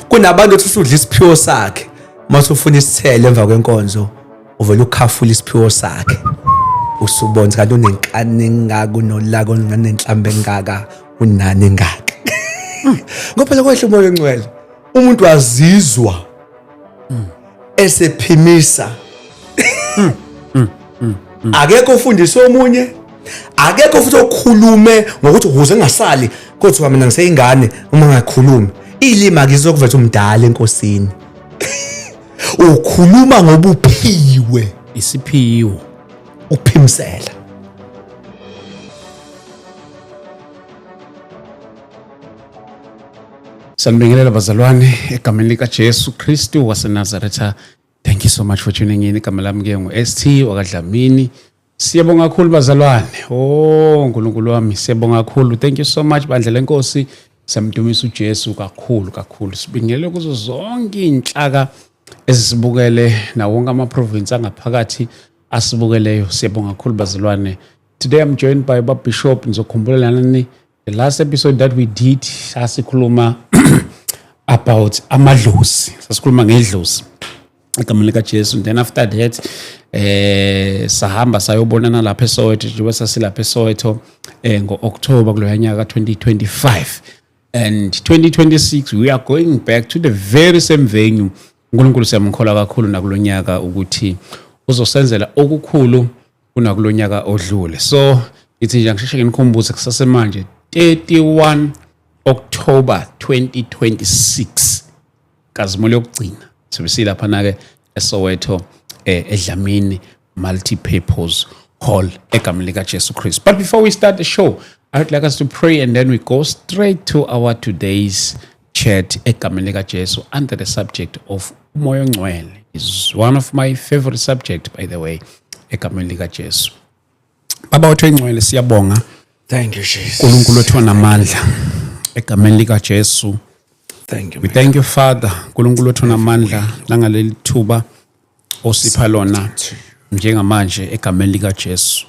Kunabantu othi usudla isiphiwo sakhe, mase ufuna isithelo emva kwenkonzo, uvela ukhafula isiphiwo sakhe, usubona kanti unenkani engaka, unolaka olunganenhlamba engaka, unani engaka, ngoba phela kwehla uMoya oNgcwele, umuntu wazizwa esephimisa. Akekho ufundisa omunye, akekho futhi okhulume ngokuthi ukuze ngingasali kothiwa mina ngiseyingane. Uma ngakhulumi ilimi akizokuveza umdala enkosini, ukhuluma ngobuphiwe. Isiphiwo. Ukuphimsela. Sanibingelela bazalwane egameni lika Jesu Kristu waseNazaretha. Thank you so much for tuning in. Igama lami ke ngu-ST wakaDlamini. Siyabonga kakhulu bazalwane. Oh uNkulunkulu wami, siyabonga kakhulu. Thank you so much bandla lenkosi. Siyamdumisa uJesu kakhulu kakhulu. Sibingelele kuzo zonke inhlaka ezisibukele nawo wonke ama province angaphakathi asibukeleyo. Siyabonga kakhulu bazalwane. Today I'm joined by Bab Bishop. Nizokhumbula nani the last episode that we did, sasikhuluma about amadlozi, sasikhuluma ngedlozi egameni likaJesu. And then after that sahamba sayobonana lapha eSoweto, njengoba sasilapha eSoweto ngo-October kuloya nyaka 2025, and 2026 we are going back to the very same venue. uNkulunkulu siyamkhola kakhulu nakulonyaka ukuthi uzosenzela okukhulu kunakulonyaka odlule. So ngithi nje ngisheshe nginikhumbuze kusasemanje, 31 October 2026, kazimulo yokugcina, sibe silapha na ke eSoweto, eDlamini Multi-Purpose Hall, egameni lika Jesu Christ. But before we start the show, I would like us to pray and then we go straight to our today's chat egameni lika Jesu under the subject of uMoya oNgcwele. Is one of my favorite subject, by the way, egameni lika Jesu. Baba wethu engcwele, siyabonga. Thank you, Jesus. uNkulunkulu wethu onamandla, egameni lika Jesu. Thank you. We thank you, Father, uNkulunkulu wethu onamandla, nangaleli thuba osipha lona njengamanje egameni lika Jesu.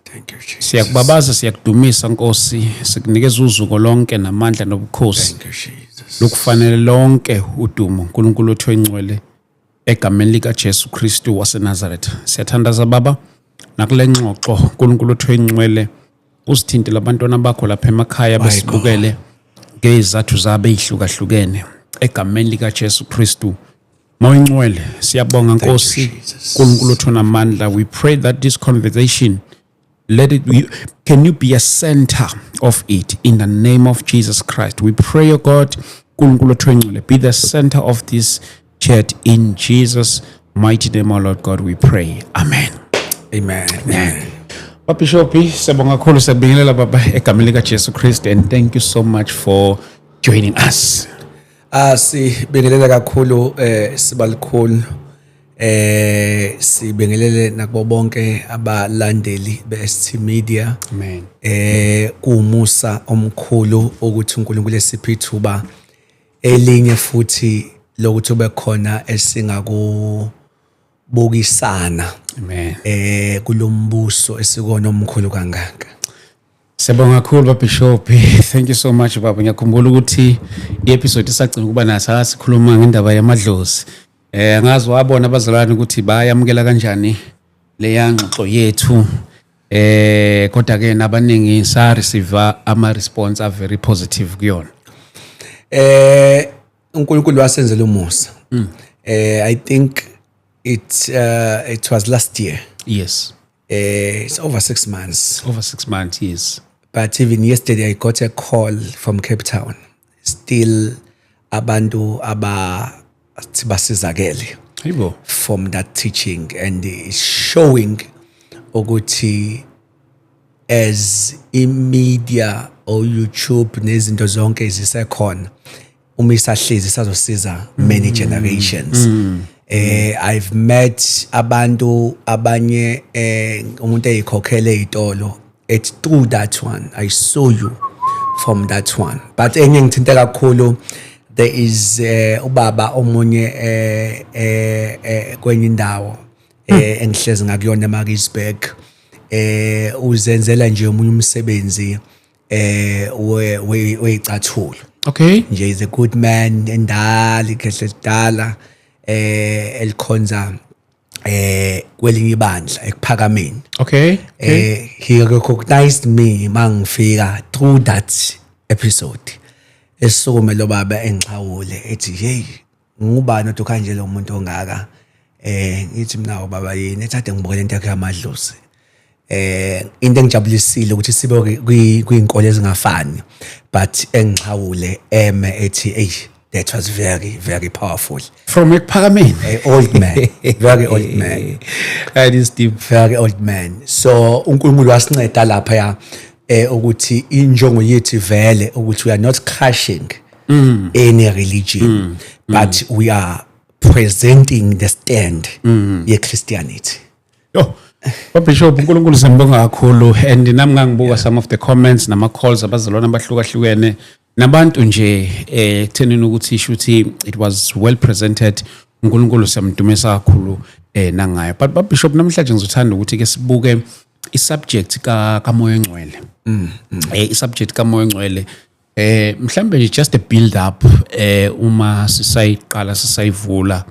Thank you, Jesus. Siyakubabaza, siyakudumisa Nkosi, sikunikeza uzuko lonke namandla nobukhosi. Thank you, Jesus. Lokufanele lonke udumo, uNkulunkulu wethu engcwele, egameni lika Jesu Kristu waseNazaretha. Siyathandaza Baba, nakule ngxoxo, uNkulunkulu wethu engcwele, usithinte labantwana bakho lapha emakhaya besibukele ngezathu zabo ezihlukahlukene, egameni lika Jesu Kristu. Moya Ngcwele, siyabonga Nkosi, uNkulunkulu wethu onamandla. We pray that this conversation, let it be, can you be a center of it in the name of Jesus Christ. We pray, O God, uNkulunkulu wethu ongcwele, be the center of this chat in Jesus' mighty name, our Lord God, we pray. Amen. Amen. Amen. Bishop, siyabonga kakhulu, siyabingelela baba egameni lika Jesu Christ, and thank you so much for joining us. Ah, sibingelele kakhulu sibalikhulu, sibingelele nakubo bonke abalandeli be-ST Media. Amen. Kuwumusa omkhulu ukuthi uNkulunkulu esiphe ithuba elinye futhi lokuthi ube khona esingakubukisana. Amen. Kulombuso esikona omkhulu kangaka. Siyabonga kakhulu baba Bishop. Thank you so much, baba. Ngiyakhumbula ukuthi i-episode isagcina ukuba naso sikhuluma ngendaba yamadlozi. Angazi wabona abazalwane ukuthi bayamukela kanjani leya ngxoxo yethu. Kodwa ke nabaningi sa receive ama response are very positive kuyona. UNkulunkulu wasenzela umusa. I think it was last year. Yes. It's over 6 months. Over 6 months, yes. But even yesterday I got a call from Cape Town. Still abantu abathi basizakele Hayibo. from that teaching, and it's showing ukuthi as i-media or YouTube nezinto zonke zisekhona, uma isahlezi isazosiza many generations. I've met abantu abanye, umuntu eyikhokhele izitolo, it's through that one, I saw you from that one. But enye ngithinte kakhulu, there is ubaba omunye kwenye indawo engihlezi ngakuyona eMaritzburg, uzenzela nje omunye umsebenzi weyicathulo. Nje is a good man, endala, ikhehle lidala elikhonza kwelinye ibandla ekuphakameni. He recognized me mangifika through that episode. Esukume lo baba engixhawule, ethi, "Hey, ngubani othi kanje lo muntu ongaka?" Ngithi mina, "Ubaba yini?" Ethi, "Ade ngibukele into yakhe yamadlozi." Into engijabulisile ukuthi sibe kwinkolo ezingafani, but engixhawule eme ethi, "Hey, that was very, very powerful." From ekuphakameni. A old man, very old man. That is deep. Very old man. So uNkulunkulu wasinceda lapha ya ukuthi injongo yethu vele ukuthi we are not crushing any religion, but we are presenting the stand ye Christianity. Yo. Bishop, uNkulunkulu siyambonga kakhulu, and nami ngangibuka some of the comments nama calls abazalwane abahlukahlukene nabantu nje ekuthenini ukuthi shuthi it was well presented. uNkulunkulu siyamdumisa kakhulu nangayo. But ba Bishop, namhlanje ngizothanda ukuthi ke sibuke i-subject ka kaMoya Ongcwele. I-subject kaMoya Ongcwele, mhlambe nje just a build up, uma sisayiqala sisayivula,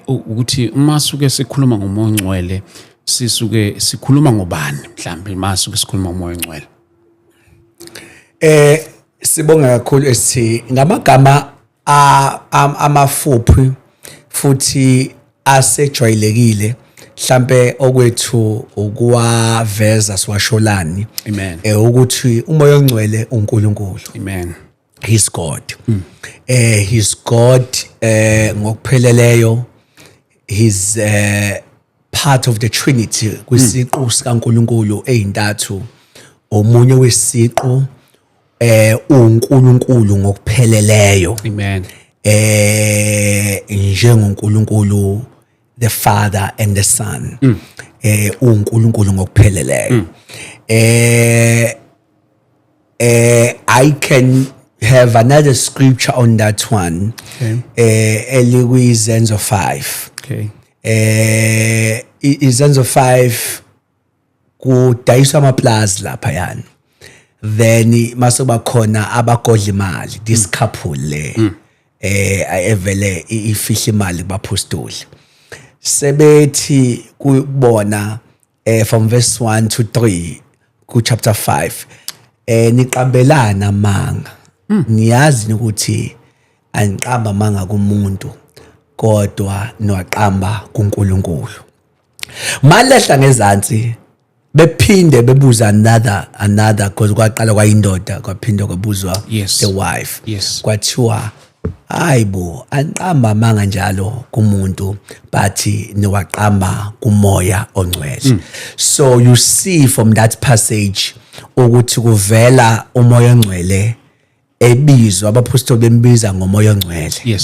ukuthi uma suke sikhuluma ngoMoya Ongcwele, sisuke sikhuluma ngobani mhlambe uma suke sikhuluma ngoMoya Ongcwele? Sibonga kakhulu esithi ngamagama amafuphi futhi asejwayelekile, mhlambe okwethu ukuwaveza siwasholani. Amen. Ukuthi uMoya oNgcwele uNkulunkulu. Amen. He's God. He's God ngokupheleleyo. He's part of the Trinity, kwisiqu sikaNkulunkulu ezintathu. Omunye wesiqu uNkulunkulu ngokupheleleyo. Amen. NjengoNkulunkulu the Father and the Son. UNkulunkulu ngokupheleleyo. I can have another scripture on that one. Elikwizenzo 5. Izenzo 5, kudayiswa amaplaza lapha yani. Then mase bakhona abagodla imali, this couple le evele ifihla imali kubapostoli. Sebethi kubona, from verse 1 to 3 ku chapter 5, "Niqambelana amanga. Niyazi ukuthi aniqamba amanga kumuntu, kodwa niwaqamba kuNkulunkulu." Malehla ngezansi, bephinde bebuza another, because kwaqala kwayindoda, kwaphinde kwabuzwa the wife. Kwathiwa, "Hayibo, aniqamba amanga njalo kumuntu, but niwaqamba kuMoya oNgcwele." So you see from that passage ukuthi kuvela uMoya oNgcwele ebizwa, abapostoli bembiza ngoMoya oNgcwele.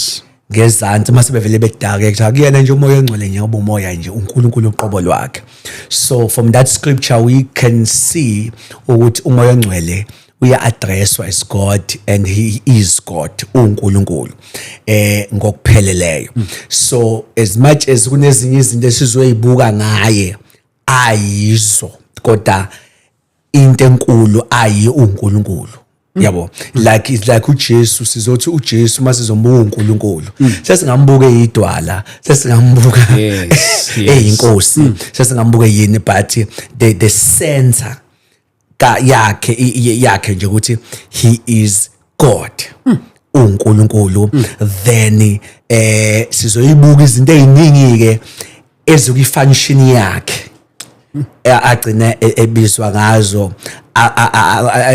Ngezansi mase bevele bedake, kuthiwa kuyena nje uMoya oNgcwele nje, ngoba umoya nje uNkulunkulu uqobo lwakhe. So from that scripture we can see ukuthi uMoya oNgcwele uya-addresswa as God, and he is God, uNkulunkulu ngokupheleleyo. So as much as kunezinye izinto esizoyibuka ngaye ayizo, kodwa into enkulu ayi uNkulunkulu, yabo. Like, it's like uJesu, sizothi uJesu masizombuka uNkulunkulu, sesingambuka eyidwala, sesingambuka eyinkosi, sesingambuka yini, but the center ka yakhe yakhe nje ukuthi he is God, uNkulunkulu. Then sizoyibuka izinto eziningi ke ezikuyi-function yakhe agcine ebizwa ngazo,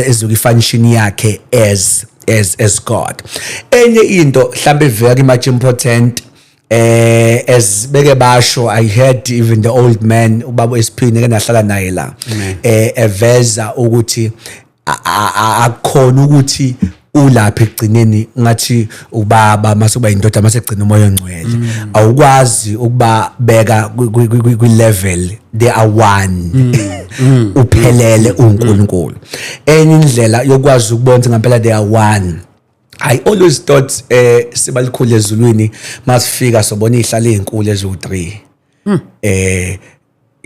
ezikuyi-function yakhe as God. Enye into mhlambe very much important, as beke basho, I heard even the old man, ubaba esiphini ke nahlala naye la, eveza ukuthi akukhona ukuthi ulapha ekugcineni ngathi ubaba mase kuba indoda, mase egcina uMoya oNgcwele. Awukwazi ukuba beka kwi level. They are one, uphelele uNkulunkulu. Enye indlela yokwazi ukubona ukuthi ngempela they are one, I always thought sibalikhulu ezulwini, masifika sobona izihlalo ezinkulu eziwu3.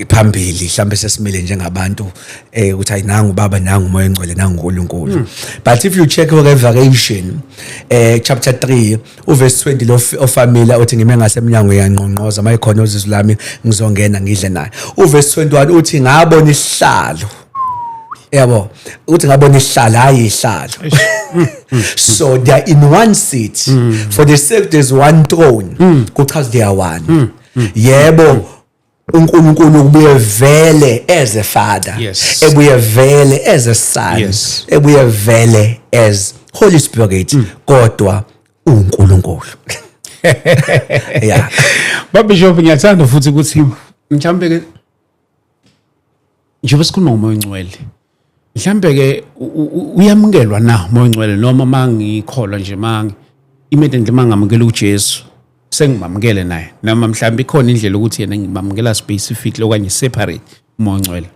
Phambili mhlambe sesimile njengabantu ukuthi ayinangu baba, nangu uMoya oNgcwele, nangu uNkulunkulu. But if you check Revelation chapter 3 uverse 20, lo ofamila uthi, "Ngime ngasemnyango, uyanqonqoza, mayikhona uzizwi lami ngizongena ngidle naye." Uverse 21 uthi, "Ngabona isihlalo," yabo, uthi, "Ngabona isihlalo," hayi isihlalo. So they are in one seat. For the sake there's one throne, kuchaza they are one. Yebo, uNkulunkulu kubuye vele as a father, ebuye vele as a son, ebuye vele as Holy Spirit, kodwa uNkulunkulu, yeah. Babishop, ngiyathanda futhi ukuthi mhlambe ke njengoba sikhuluma ngoMoya oNgcwele, mhlambe ke uyamukelwa na uMoya oNgcwele, noma mangikholwa nje, mangi immediately mangamukela uJesu sengimamukele naye, noma mhlambe ikhona indlela ukuthi yena ngimamukela specifically okanye separate uMoya oNgcwele?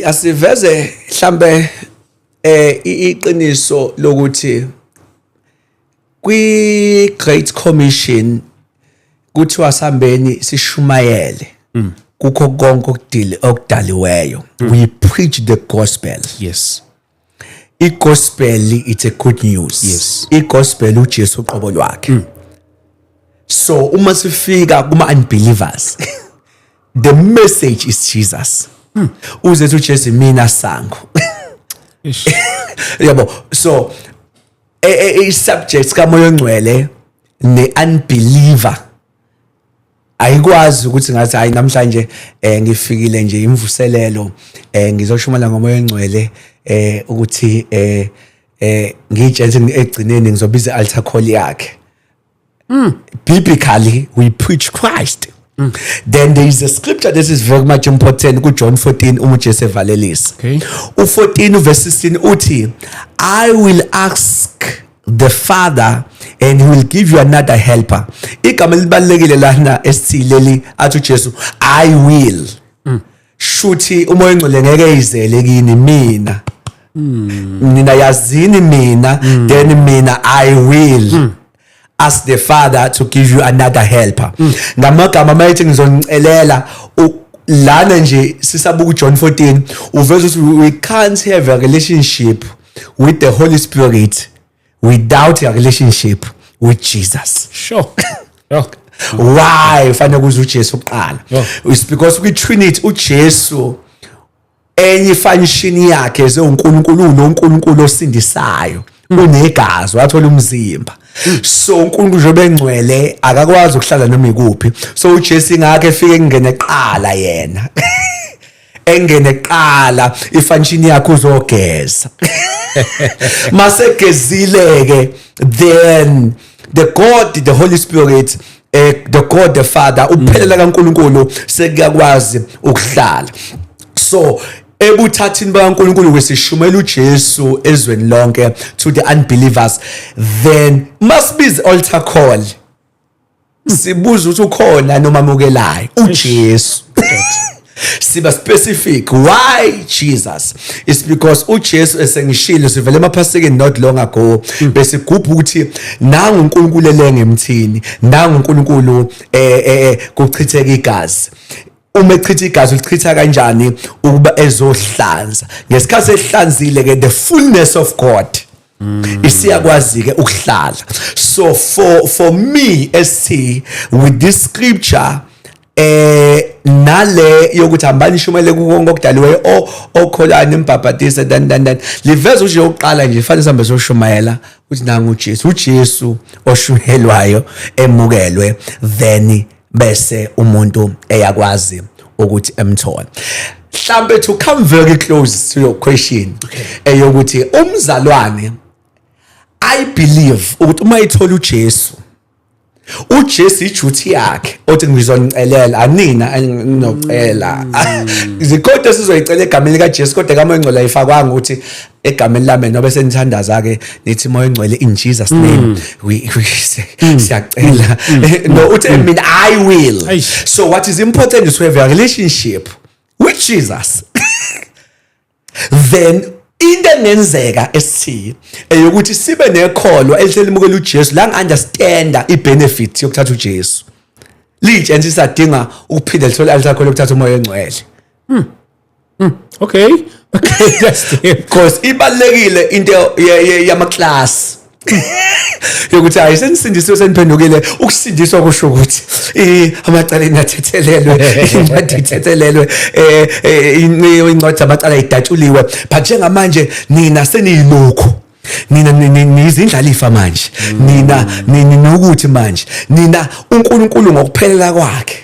Asiveze mhlambe iqiniso lokuthi kwi Great Commission kuthiwa sambeni sishumayele kukho konke okudile okudaliweyo. We preach the gospel. I-gospel, it's a good news. I-gospel uJesu uqobo lwakhe. So uma sifika kuma unbelievers, the message is Jesus. Uzethu uJesu, "Mina sango." Ish. Yabo, so i-subjects kaMoya oNgcwele ne-unbeliever ayikwazi ukuthi ngathi, hayi, namhlanje ngifikile nje imvuselelo, ngizoshumela ngoMoya oNgcwele, ukuthi ngitshela egcineni ngizobiza i-altar call yakhe. Biblically, we preach Christ. Then there is a scripture that is very much important ku-John 14, uma uJesu evalelisa. U-14 verse 16 uthi, "I will ask the Father and he will give you another helper." Igama elibalulekile lana esithileli athi uJesu, "I will." Shuthi uMoya oNgcwele ngeke izele kini mina. Nina yazini mina, then mina I will ask the Father to give you another helper. Ngamagama mayithi ngizonicelela lana nje sisabuka uJohn 14, uveza ukuthi we can't have a relationship with the Holy Spirit without a relationship with Jesus. Why fanele kuze uJesu kuqala? It's because kwi Trinity uJesu enye function yakhe zewuNkulunkulu, unoNkulunkulu osindisayo, unegazi, wathola umzimba. So uNkulunkulu njengoba engcwele akakwazi ukuhlala noma ikuphi, so uJesu ingakho efike kungene qala yena, engene qala, ifunction yakhe uzogeza. Masegezile ke, then the God the Holy Spirit, the God the Father, uphelela kaNkulunkulu sekuyakwazi ukuhlala. So ebuthathini bakaNkulunkulu kwesishumela uJesu ezweni lonke to the unbelievers, then must be the altar call, sibuza ukuthi ukhona noma amukelayo uJesu. Siba specific. Why Jesus? It's because uJesu esengishilo, sivele emaphasikeni not long ago, besigubha ukuthi nangu uNkulunkulu elenga emthini, nangu uNkulunkulu kuchitheka igazi. Uma echitha igazi, ulichitha kanjani? Ukuba ezohlanza. Ngesikhathi ehlanzile ke, the fullness of God isiyakwazi ke ukuhlala. So for me, ST, with this scripture nale yokuthi hambani shumele kukonke okudaliweyo, okholani nimbhabhatise, dan liveza nje yokuqala nje fanele sihambe soshumayela ukuthi nangu uJesu, uJesu oshunyelwayo emukelwe, then bese umuntu eyakwazi ukuthi emthole. Mhlambe to come very close to your question eyokuthi umzalwane, I believe ukuthi uma ethola uJesu, uJesu iduty yakhe othi, "Ngizonicelela anina nginocela izikodwa sizoyicela egameni likaJesu," kodwa kaMoya oNgcwele ayifakwanga ukuthi egameni lami, nobe senithandaza ke nithi, "Moya oNgcwele, in Jesus name we siyacela." No, uthi, "Mina I will." Eish. So what is important is to have a relationship with Jesus. Then into engenzeka esithi eyokuthi sibe nekholwa eliselimukela uJesu la ngi-understanda i-benefit yokuthatha uJesu. Litshe sisadinga ukuphinda lithole altar call lokuthatha umoya ongcwele. Okay, that's deep. Because ibalekile into yama class yokuthi hayi, senisindisiwe, seniphendukile. Ukusindiswa kusho ukuthi amacala inathethelelwe, incwadi ithethelelwe, incwadi zamacala idatshuliwe, but njengamanje nina seniyilokhu, nina nizindlalifa manje, nina nokuthi manje nina uNkulunkulu ngokuphelela kwakhe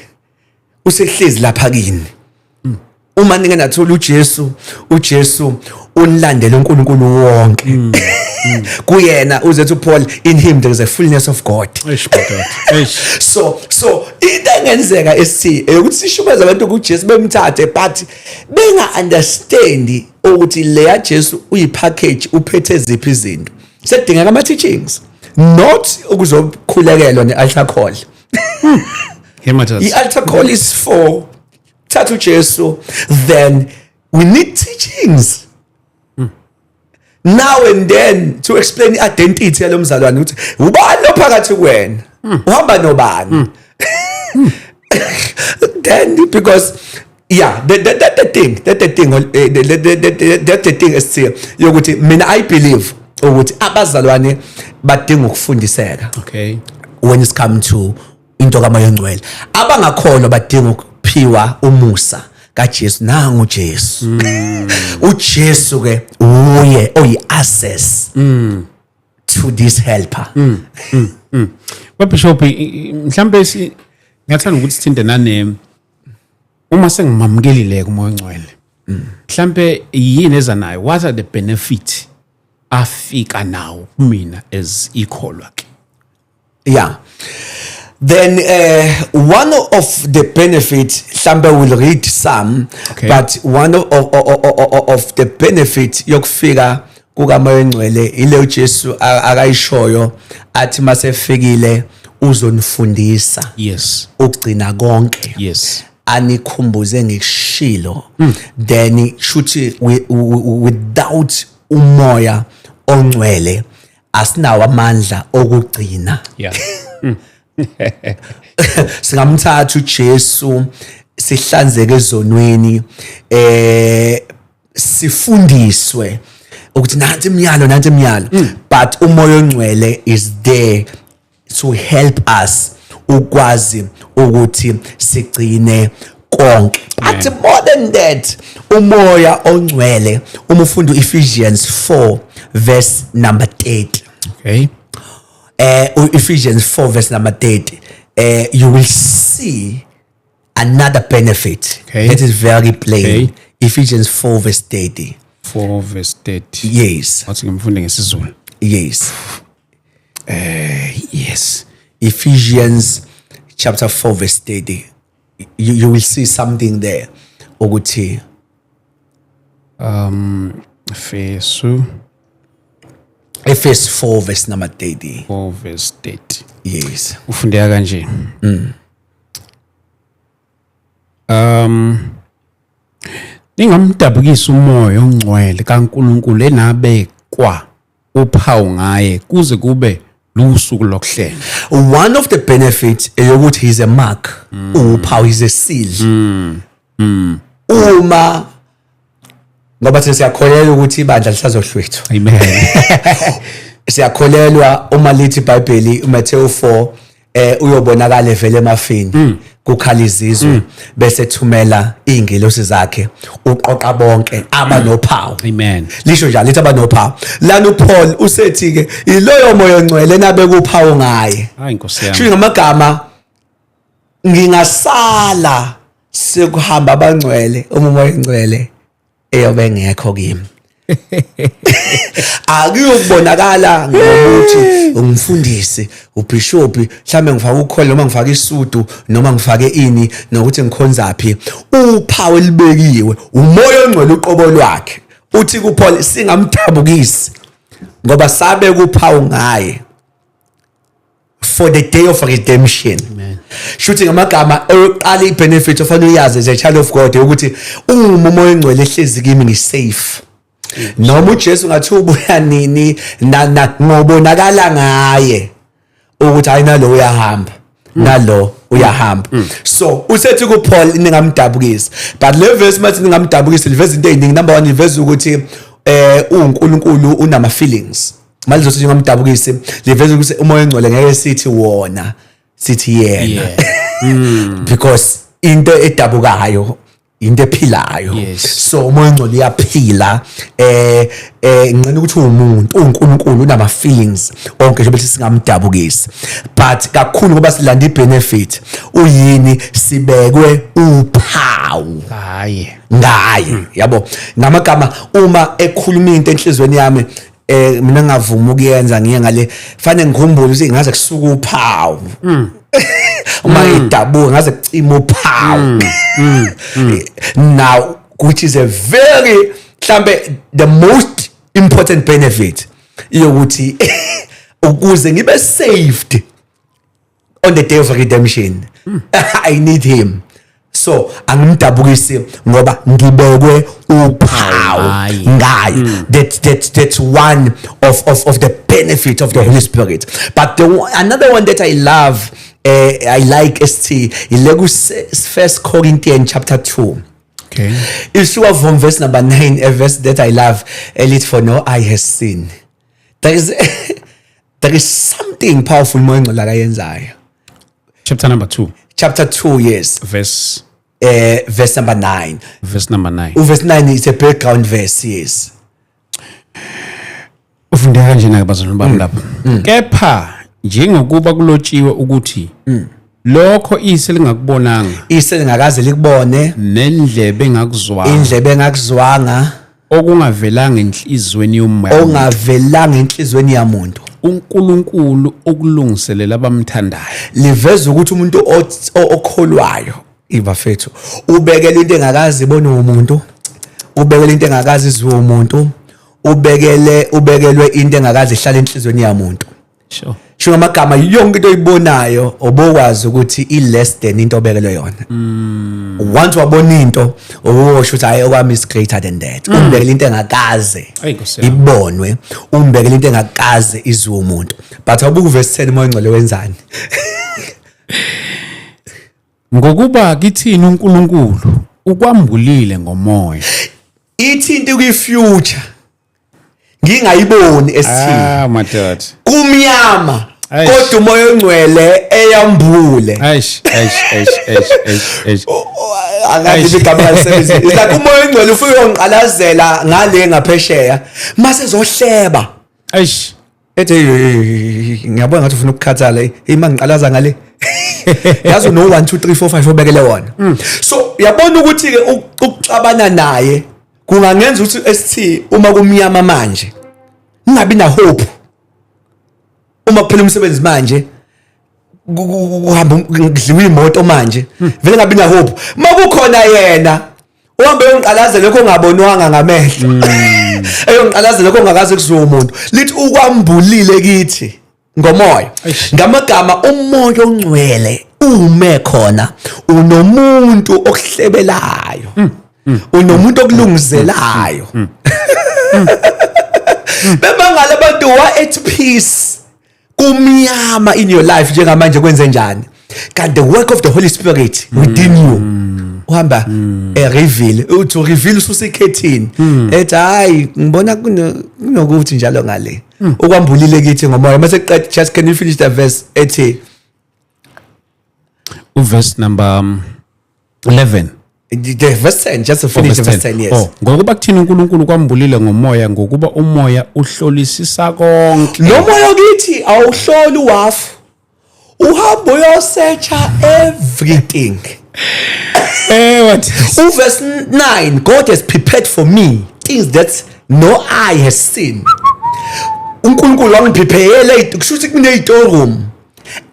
usehlezi lapha kini. Uma ninge nathola uJesu, uJesu unilandele uNkulunkulu wonke kuyena. Uzethu Paul, in him there is a fullness of God. Eish madoda, eish. So into engenzeka esithi ukuthi sishumayeze abantu kuJesu, bemthathe, but benga understand ukuthi leya Jesu uyipackage, uphethe ziphi izinto. Sekudingeka ama teachings, not ukuzokhulekelwa ne-altar call. Hey madoda. I-altar call is for thatha uJesu. Then we need teachings now and then to explain i-identity yalo mzalwane, ukuthi ubani lo phakathi kuwena, uhamba nobani. Then because yeah, that the thing esithi yokuthi mina I believe ukuthi abazalwane badinga ukufundiseka when it's come to into kaMoya oNgcwele. Abangakholwa badinga ukuphiwa umusa kaJesu. Nangu uJesu, uJesu ke uye oyi access to this helper. Bishop, mhlambe ngiyathanda ukuthi sithinte nane uma sengimamukelile kuMoya oNgcwele. Mhlambe yini eza nayo? What are the benefit afika nawo kumina as ikholwa ke? Yeah, then one of the benefit, mhlambe will read some, but one of the benefit yokufika kukaMoya oNgcwele ile uJesu akayishoyo, athi masefikile uzonifundisa ukugcina konke, anikhumbuze ngikushilo. Then shuthi without uMoya oNgcwele asinawo amandla okugcina. Singamthatha uJesu, sihlanzeke ezonweni, sifundiswe ukuthi nansi imiyalo, nansi imiyalo, but uMoya oNgcwele is there to help us ukwazi ukuthi sigcine konke. But more than that, uMoya oNgcwele, uma ufunda Ephesians 4 verse number 30, Ephesians 4 verse number 30, you will see another benefit that is very plain. Ephesians 4 verse 30. 4 verse 30. Yes. Wathi ngimfunde ngesiZulu. Yes. Yes. Ephesians chapter 4 verse 30, you will see something there ukuthi Efesu Efesu 4 verse number 30. 4 verse 30. Yes. Ufundeka kanje. Ningamdabukisi uMoya oNgcwele kaNkuluNkulu enabekwa uphawu ngaye kuze kube lusuku lokuhlenga. One of the benefits eyokuthi he's a mark, uphawu, he's a seal. Uma ngoba thina siyakholelwa ukuthi ibandla lisazohlwithwa. Amen. Siyakholelwa uma lithi iBhayibheli uMathewu 4, uyobonakala evele emafini, kukhala izizwe, bese thumela izingelosi zakhe uqoqa bonke abanophawu. Amen. Lisho njalo, lithi abanophawu. Lana uPaul usethi ke iloyo Moya oNgcwele nabe kuphawu ngaye. Hayi Nkosi yami. Sho ngamagama, ngingasala sekuhamba abangcwele uma uMoya oNgcwele eyobe engekho kimi, akuyokubonakala ngokuthi ungumfundisi, ubishop, mhlambe ngifaka ukholo noma ngifaka isudu noma ngifake ini, nokuthi ngikhonzaphi. Uphawu elibekiwe uMoya oNgcwele uqobo lwakhe. Uthi kuPaul singamdabukisi ngoba sabe kuphawu ngaye for the day of redemption. Shuthi ngamagama, oyoqala ibenefit ofanele uyazi as a child of God ukuthi uma uMoya oNgcwele ehlezi kimi, ngisafe. Noma uJesu ngathi ubuya nini na ngobonakala ngaye ukuthi hayi, nalo uyahamba. Nalo uyahamba. So usethi kuPaul, ningamdabukisi. But le verse mathi ningamdabukisi liveza into eziningi. Number 1, liveza ukuthi uNkulunkulu unama feelings. Manje lizothi ningamdabukisi, liveza ukuthi uMoya oNgcwele ngeke sithi wona, sithi yena, because into edabukayo into ephilayo. So uMoya oNgcwele uyaphila. Ngicela ukuthi uwumuntu, uNkulunkulu unama feelings onke nje, bethi singamdabukisi, but kakhulu ngoba silanda ibenefit uyini, sibekwe uphawu Hayi. Ngaye, yabo. Ngamagama, uma ekhuluma into enhlizweni yami, mina ngavuma ukuyenza, ngiye ngale, fanele ngikhumbule ukuthi ngaze kusuka uphawu uma ngidabuka, ngaze kucima uphawu now, which is a very, mhlambe, the most important benefit yokuthi ukuze ngibe saved on the day of redemption, I need him. So angimdabukisi ngoba ngibekwe uphawu Hayi. Ngaye. That's one of the benefit of the Holy Spirit. But another one that I love, I like, st ile ku First Corinthians chapter 2. Isuka from verse number 9, a verse that I love, elithi, "For no eye has seen." There is something powerful Moya Ngcwele akayenzayo. Chapter number 2? Chapter 2, yes. Verse? Verse number 9. Verse number 9. Uverse 9 is a background verse, yes. Ufundeka kanjena ke, bazalwane bami, lapha: "Kepha njengokuba kulotshiwe ukuthi lokho iso lingakubonanga, iso lingakaze likubone, nendlebe engakuzwanga, indlebe engakuzwanga, okungavelanga enhlizweni yomuntu, ongavelanga enhlizweni yamuntu, uNkulunkulu okulungiselela abamthandayo." Liveza ukuthi umuntu okholwayo, ibafethu, ubekele into engakazi ibone umuntu, ubekele into engakazi izwe umuntu, ubekelwe into engakazi ihlala enhlizweni yamuntu. Sho ngamagama, yonke into oyibonayo obokwazi ukuthi i less than into obekelwe yona. Once wabona into, ubosho ukuthi, "Hayi, okwami is greater than that." Umbekele into engakaze Ayi, Nkosi yami. ibonwe, umbekele into engakaze izwe umuntu. But awubuka uverse 10, Moya Ngcwele wenzani? "Ngokuba kithini uNkulunkulu ukwambulile ngomoya." Ithi into kwi-future ngingayiboni esithini. Ah, madoda. Kumnyama, Eish. kodwa uMoya oNgcwele eyambule. Eish, eish, eish, eish, eish, eish. Angazi Eish. igama ngalisebenzisa. It's like uMoya oNgcwele ufike uyongiqalazela ngale ngaphesheya, mase zohleba, Eish. ethi, "Hey, hey, hey, hey, ngiyabona ngathi ufuna ukukhathala. Hey, mangiqalaza ngale, yazi no 1 2 3 4 5 obekele wona." So uyabona ukuthi ke ukuxabana naye kungangenza ukuthi esithi uma kumnyama manje ngingabi na hope, uma kuphela umsebenzi manje, kuhamba kudliwa imoto manje, vele ngabi na hope. Makukhona yena, uhambe uyongiqalaza lokho ongabonwanga ngamehlo, eyongiqalaza lokho ongakaze kuziwe umuntu. Lithi ukwambulile kithi ngomoya. Eish. Ngamagama, uMoya oNgcwele ume khona, unomuntu okuhlebelayo, unomuntu okulungizelayo. Bebangala abantu wa at peace, kumnyama in your life njengamanje, kwenze njani? Kanti the work of the Holy Spirit within you uhamba e reveal, uthi reveal ususekhethini, ethi, "Hayi, ngibona kunokuthi njalo ngale." Ukwambulile kithi ngomoya. Mase qeda, just can you finish the verse ethi? Uverse number 11? The verse 10, just to finish the verse 10, yes. Oh, "Ngokuba kuthini uNkulunkulu kwambulile ngomoya, ngokuba umoya uhlolisisa konke." Lo moya kithi awuhloli uwafu, uhamba uyosearcha everything. What? Uverse 9, "God has prepared for me things that no eye has seen." UNkulunkulu wangiprepare, kusho ukuthi kune-storeroom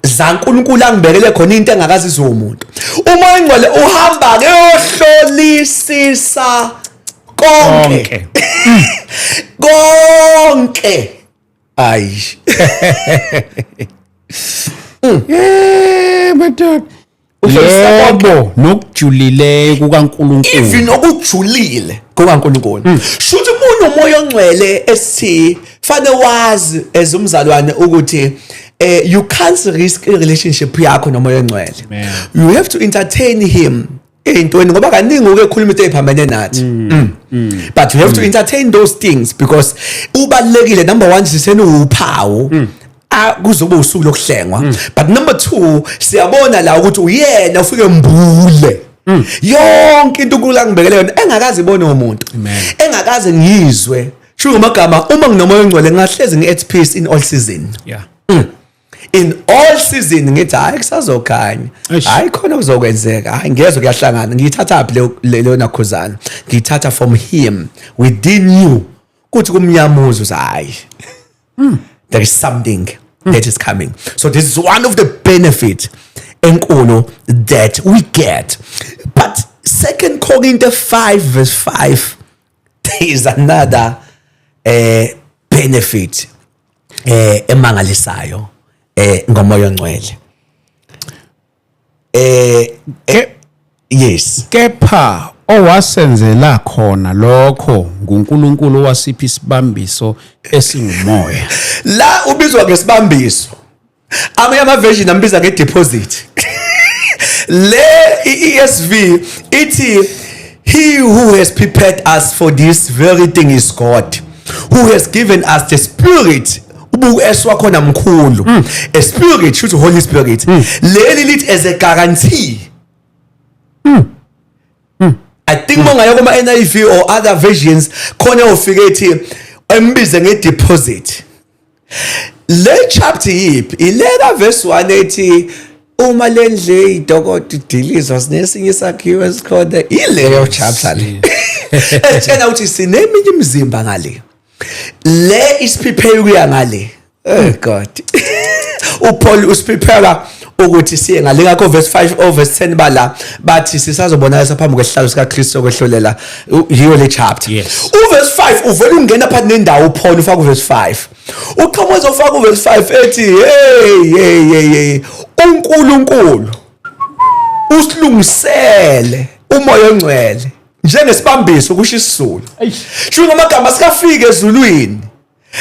zaNkulunkulu angibekele khona into engakazi izwe umuntu. Uma Ingcwele uhamba ke yohlolisisa konke. Konke. Konke, ayi. Madoda. Uhlolisisa konke. Yebo, nokujulileyo kukaNkulunkulu. Even okujulile kukaNkulunkulu. Shuthi umunye uMoya oNgcwele esithi fanele wazi as umzalwane ukuthi You can't risk i relationship yakho noMoya oNgcwele. Amen. You have to entertain him ey'ntweni, ngoba kaningi uke khuluma into ey'phambene nathi. But you have to entertain those things because ubalulekile. Number one, sisenuwuphawu, kuzoba usuku lokuhlengwa. But number two, siyabona la ukuthi uyena ufike mbule yonke into uNkulunkulu angibekele yona engakaze ibone umuntu, Amen. engakaze ngiyizwe. Sho ngamagama, uma nginoMoya oNgcwele ngahlezi ngi at peace in all season. In all season ngithi, "Hayi, kusazokhanya." Eish. Hayi, khona kuzokwenzeka, hayi, ngezwe kuyahlangana. Ngiyithatha phi leyo nakhuzana? Ngiyithatha from him within you. Kuthi kumnyama uzwe, hayi, there is something that is coming. So this is one of the benefit enkulu that we get. But Second Corinthians 5 verse 5, there is another benefit emangalisayo ngoMoya oNgcwele. Yes. Kepha owasenzela khona lokho nguNkulunkulu, owasipha isibambiso esingumoya. La ubizwa ngesibambiso, amanye ama version ambiza ngedeposit. Le i-ESV ithi, "He who has prepared us for this very thing is God, who has given us the Spirit." Ubuku S wakhona mkhulu. A spirit shuthi Holy Spirit. Leli lithi as a guarantee. I think mongaya kuma NIV or other versions khona ufike ethi embize ngedeposit. Le chapter yiphi? Ileka verse 1 ethi uma lendle idokotela idilizwa, sinesinye isakhiwo esikhona. Ileyo chapter le etshena ukuthi sineminye imizimba ngale, le isiprepare ukuya ngale. Oh God, uPaul usiprepare ukuthi siye ngale. Ngakho verse 5 or verse 10 bala bathi sisazobonakalisa phambi kwesihlalo sikaKristu sokwehlulela. Yiyo le chapter. Uverse 5 uvela ungena phakathi nendawo. uPaul ufaka uverse 5, uqhamuza ufaka uverse 5 ethi, "Hey, hey, hey, hey, uNkulunkulu usilungisele uMoya oNgcwele njengesibambiso," kusho isiZulu. Sho ngamagama, sikafika ezulwini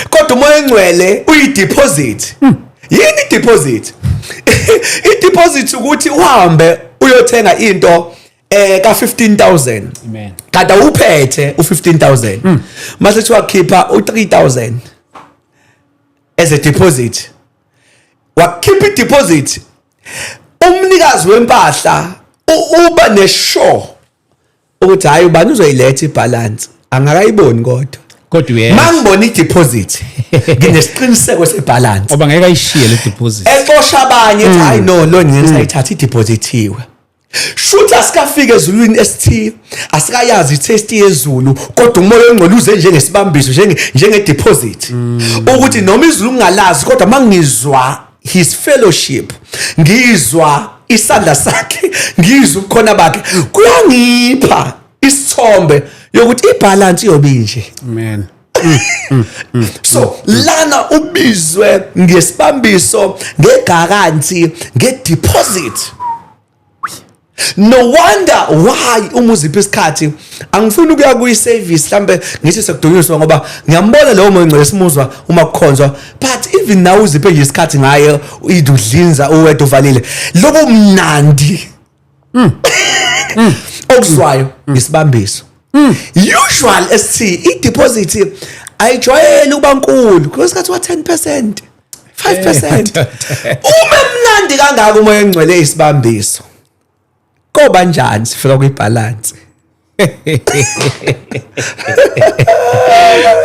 kodwa uMoya oNgcwele uyideposit. Yini ideposit? Ideposit ukuthi uhambe uyothenga into ka 15,000. Amen. Kanti awuphethe u15000, mase kuthiwa khipha u3000 as a deposit. Wakhipha ideposit, umnikazi wempahla uba nesure ukuthi hayi, ubani uzoyiletha ibalance, angakayiboni kodwa. Kodwa uyeza. Mangibona ideposit, nginesiqiniseko sebalance. Ngoba ngeke ayishiye le deposit. Exosha abanye ethi, "Hayi, no, lo ngeke sayithatha, ideposithiwe." Shuthi asikafika ezulwini esithi asikayazi itaste yezulu, kodwa uMoya oNgcwele uze njengesibambiso, njenge deposit, ukuthi noma izulu ngingalazi kodwa mangizwa his fellowship, ngizwa isandla sakhe, ngizwa ubukhona bakhe, kuyangipha isithombe yokuthi ibalance iyobe nje. Amen. So lana ubizwe ngesibambiso, ngeguarantee, ngedeposit. No wonder why uma uzipha isikhathi, angifuni ukuya kuyi-service mhlambe ngithi sekudunyiswa, ngoba ngiyambona lowo Moya oNgcwele simuzwa uma kukhonzwa, but even now uziphe nje isikhathi ngaye idudlinza uwedwa uvalile, lobo mnandi okuzwayo isibambiso. Usual esithi i-deposit ayijwayele ukuba nkulu, kwesikhathi wa 10%, 5%. Uma mnandi kangaka uMoya oNgcwele isibambiso, koba njani sifika kwibalance?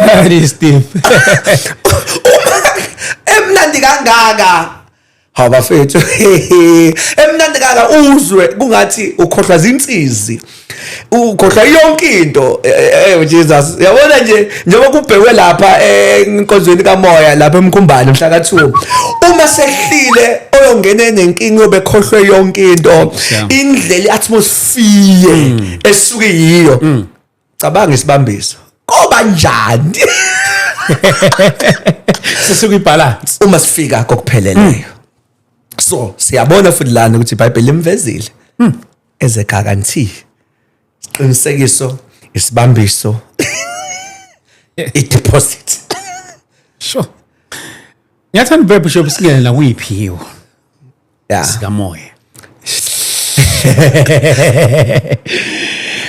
That is deep. Uma emnandi kangaka, hawu bafethu, emnandi kangaka, uzwe kungathi ukhohlwa zinsizi, ukhohlwa yonke into. Jesus, yabona nje, njengoba kubhekwe lapha enkonzweni kamoya lapha eMkhumbane mhla ka2, uma sehlile oyongena nenkinga obekhohlwe yonke into, indlela iatmosphere esuke yiyo. Cabanga isibambiso koba njani Sesikwibalance. Uma sifika kokupheleleyo. So siyabona futhi lana ukuthi iBhayibheli limvezile as a guarantee, isiqinisekiso, isibambiso, i-deposit. Sure. Ngiyathanda ube Bishop singene la kuyiphiwo sikamoya.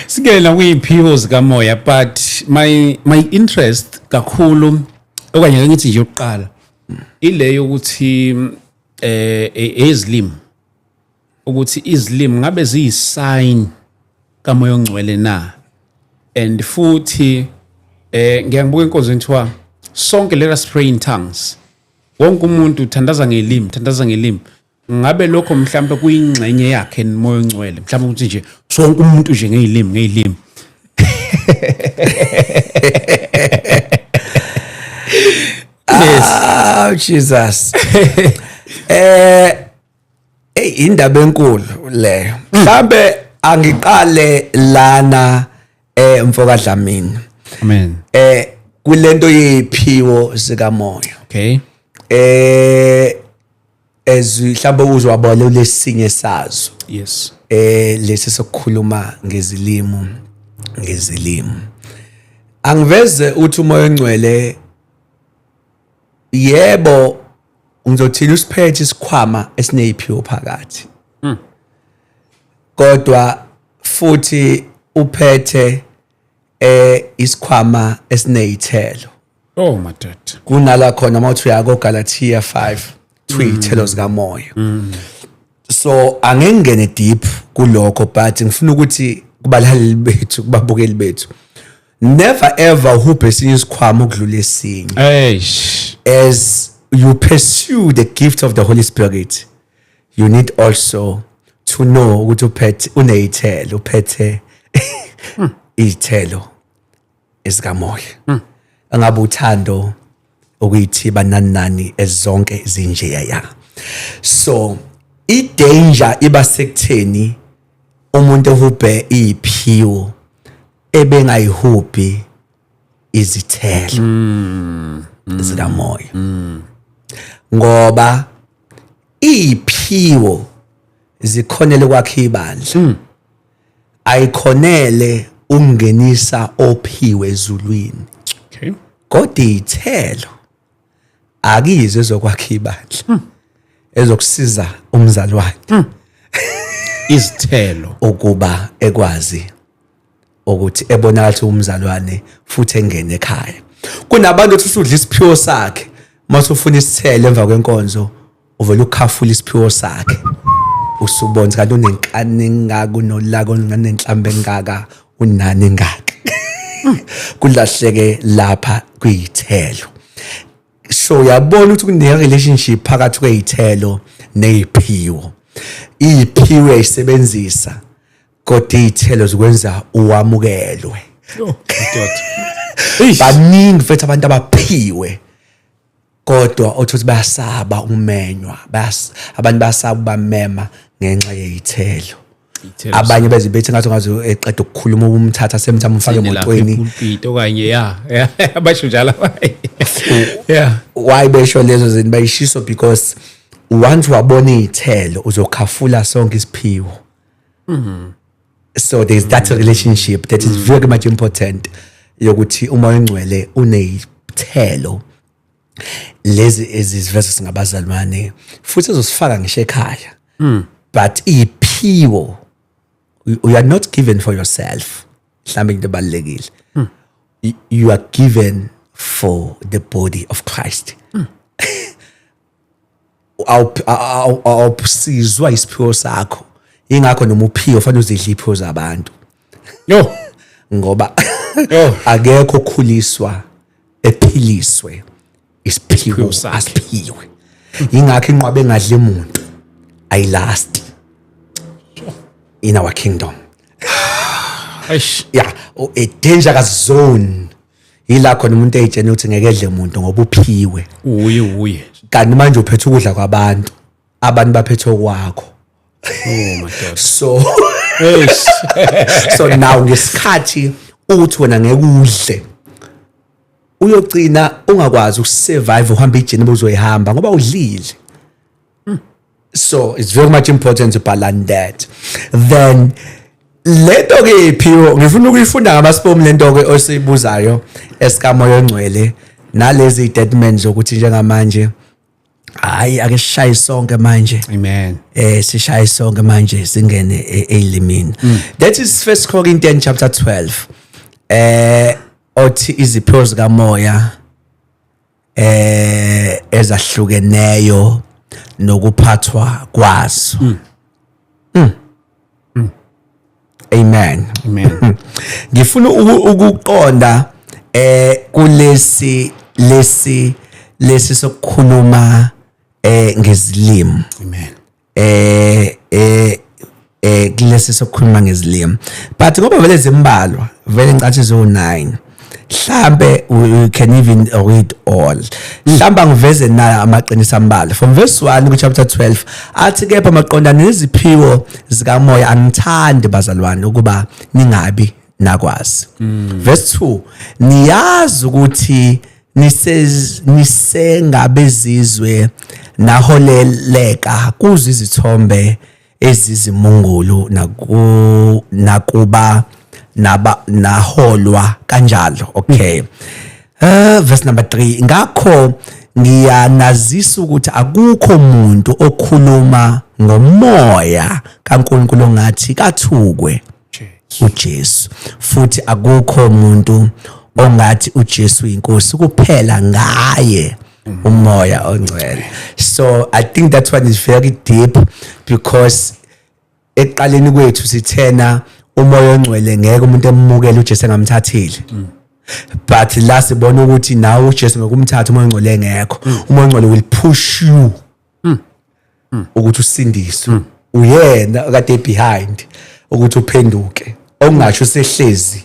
Singene la kuyiphiwo zikamoya, but my interest kakhulu, okanye ngithi nje yokuqala ile yokuthi ezilimi, ukuthi izilimi ngabe ziyisign kaMoya oNgcwele na? And futhi ngiyangibuka inkonzo enthiwa sonke let us pray in tongues, wonke umuntu thandaza ngelimi, thandaza ngelimi. Ngabe lokho mhlawumbe kuyingxenye yakhe noMoya oNgcwele, mhlawumbe ukuthi nje sonke umuntu nje ngeyilimi ngeyilimi? Yes. Oh Jesus. Hey, indaba enkulu leyo. Mhlambe angiqale lana, mfoka Dlamini. Amen. Kulento yephiwo zikamoya. Mhlambe uzwabona lesinye sazo. Lesi sokukhuluma ngezilimi ngezilimi. Angiveze uthi uMoya oNgcwele, yebo, ngizothina usiphethe isikhwama esineziphiwo phakathi. Kodwa futhi uphethe isikhwama esinezithelo. Oh madoda. Kunala khona mawuthi uya koGalatia 5, kuyithelo zikamoya. So angengene deep kulokho, but ngifuna ukuthi kubalaleli bethu, kubabukeli bethu, never ever uhubhe esinye isikhwama ukudlula esinye. Eish. As you pursue the gift of the Holy Spirit, you need also to know ukuthi uphethe, uneyithelo, uphethe izithelo ezikamoya, angabe uthando, ukuyithiba, nani nani, ezonke zinjeya ya. So i-danger iba sekutheni umuntu ehubhe iphiwo ebengayihubhi izithelo zikamoya, ngoba iphiwo zikhonele kwakhe ibandla, ayikhonele ungenisa ophiwe ezulwini. Kodwa iy'thelo akizo ezokwakha ibandla, ezokusiza umzalwane. Izithelo. Ukuba ekwazi ukuthi ebonakala ukuthi umzalwane futhi engene ekhaya. Kunabantu othi usudla isiphiwo sakhe, mase ufuna isithelo emva kwenkonzo, uvela ukhafula isiphiwo sakhe, usubona kanti unenkani engaka, unolaka olunganenhlambe engaka, unani engaka, kulahleke lapha kuyithelo. So uyabona ukuthi kune relationship phakathi kwezithelo neziphiwo. Iy'phiwo uyayisebenzisa, kodwa iy'thelo zikwenza uwamukelwe. Oh madoda. Baningi mfethu abantu abaphiwe, kodwa othi ukuthi bayasaba ukumenywa, abantu bayasaba ubamema ngenxa yey'thelo. Iy'thelo. Abanye beze bethi ngathi ngaze eqeda ukukhuluma, umthatha semthama, umfake emotweni. Epulpit okanye ya, basho njalo abanye, ya. Why besho lezo zinto? Bayishiso because once wabona iy'thelo, uzokhafula sonke isiphiwo. So there's that relationship that is very much important, yokuthi uMoya oNgcwele uney'thelo lezi eziziveza singabazalwane futhi ezosifaka ngisho ekhaya, but iphiwo you are not given for yourself. Mhlawumbe into ebalulekile, you are given for the body of Christ. Awusizwa isiphiwo sakho, ingakho noma uphiwe ufanele uzidle iphiwo zabantu. Yo. Ngoba Yo. akekho okhuliswa ephiliswe isiphiwo Isiphiwo sakhe. asiphiwe. Ingakho inqwaba engadli umuntu ayilast in our kingdom. Eish. Yeah, a dangerous zone yila khona umuntu eyitshena ukuthi ngeke edle umuntu ngoba uphiwe. Uye uye. Kanti manje uphethe ukudla kwabantu, abantu baphethe okwakho. Oh madoda. So Eish. So now ngesikhathi uthi wena ngeke udle, uyogcina ungakwazi ukusurvive, uhamba ijourney obuzoyihamba ngoba udlile. So it's very much important to balance that. Then lento ke iphiwo, ngifuna ukuyifunda ngamasibomu lento ke osibuzayo esikaMoya oNgcwele nalezi statements zokuthi njengamanje Hayi, ake sishaye sonke manje. Amen. Sishaye sonke manje, singene elimini. That is First Corinthians chapter 12, othi iziphiwo zikamoya ezahlukeneyo nokuphathwa kwazo. Amen. Amen. Ngifuna ukuqonda kulesi lesi sokukhuluma ngezilimi. Amen. Kulesi sokukhuluma ngezilimi, but ngoba vele zimbalwa, vele ngicathi zo 9 mhlambe, we can even read all. Mhlambe ngiveze na amaqiniso ambalwa from verse 1 ku chapter 12, athi, "Kepha maqondana neziphiwo zikamoya angithandi, bazalwane, ukuba ningabi nakwazi." Verse 2, "Niyazi ukuthi nisengabezizwe, naholeleka kuzo izithombe ezizimungulu, nakuba naba naholwa kanjalo." Okay, verse number 3, "Ngakho ngiyanazisa ukuthi akukho umuntu okhuluma ngomoya kaNkulunkulu ongathi kathukwe uJesu, futhi akukho umuntu ongathi uJesu inkosi kuphela ngaye umoya ongcwele." So I think that one is very deep, because ekuqaleni kwethu sithena umoya ongcwele ngeke umuntu emukele uJesu engamthathile, but la sibona ukuthi nawe uJesu ngokumthatha, umoya ongcwele engekho, umoya ongcwele will push you ukuthi usindiswe. Uyena kade behind ukuthi uphenduke, okungasho sehlezi.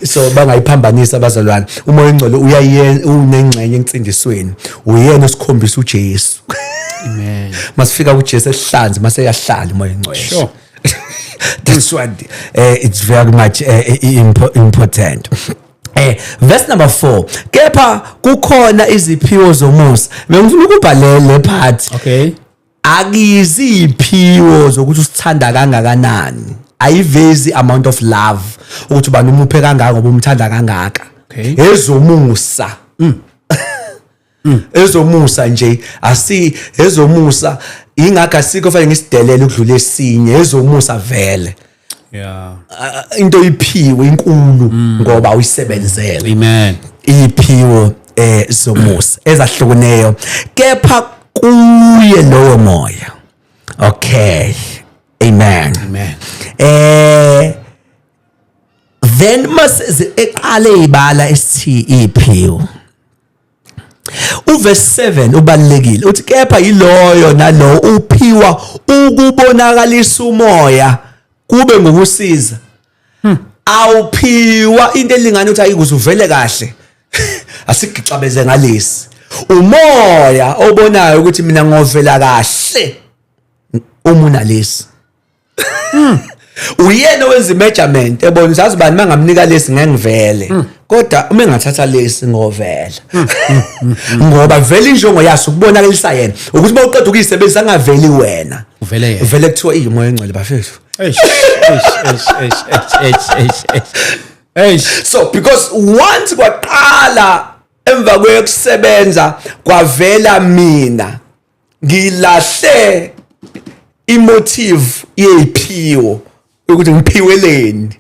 So bangayiphambanisa abazalwane, umoya ongcwele uyaye unengxenye ensindisweni, uyena osikhombisa uJesu. Amen. Masifika kuJesu ehlanzi, mase yahlala umoya ongcwele. That's what it's very much important. Verse number 4, "Kepha kukhona iziphiwo zomusa." Bengifuna ukubhalela le part. Akiziphiwo zokuthi usithanda kangakanani, ayivezi amount of love ukuthi ubani umuphe kangaka ngoba umthanda kangaka. Ezomusa, ezomusa nje, asi ezomusa, ingakho asikho fanele ngisidelele ukudlula esinye, ezomusa vele. Into iphiwe inkulu ngoba uyisebenzele. Amen. Iphiwo zomusa ezahlukeneyo, kepha kuye lowo moya. Okay, amen. Amen. Then mase eqale ibala esithi iphiwo, uverse 7 ubalekile, uthi, "Kepha yiloyo nalowo uphiwa ukubonakalisa umoya kube ngokusiza." Awuphiwa into elingana ukuthi ayikuze uvele kahle, asigixabeze ngalesi. Umoya obonayo ukuthi mina ngovela kahle uma unalesi, uyena owenza imeasurement, ebona ukuthi azi bani mangamnika lesi ngeke ngivele, kodwa uma engathatha lesi ngovela, ngoba vele injongo yaso ukubonakalisa yena, ukuthi bawuqeda ukuyisebenzisa angaveli wena. Uvele yena. Vele kuthiwa iyimoya engcwele, bafethu. Eish, eish, eish, eish, eish, eish, eish. Eish. So because once kwaqala emva kwekusebenza kwavela mina, ngilahle imotive yephiwo ukuthi ngiphiweleni,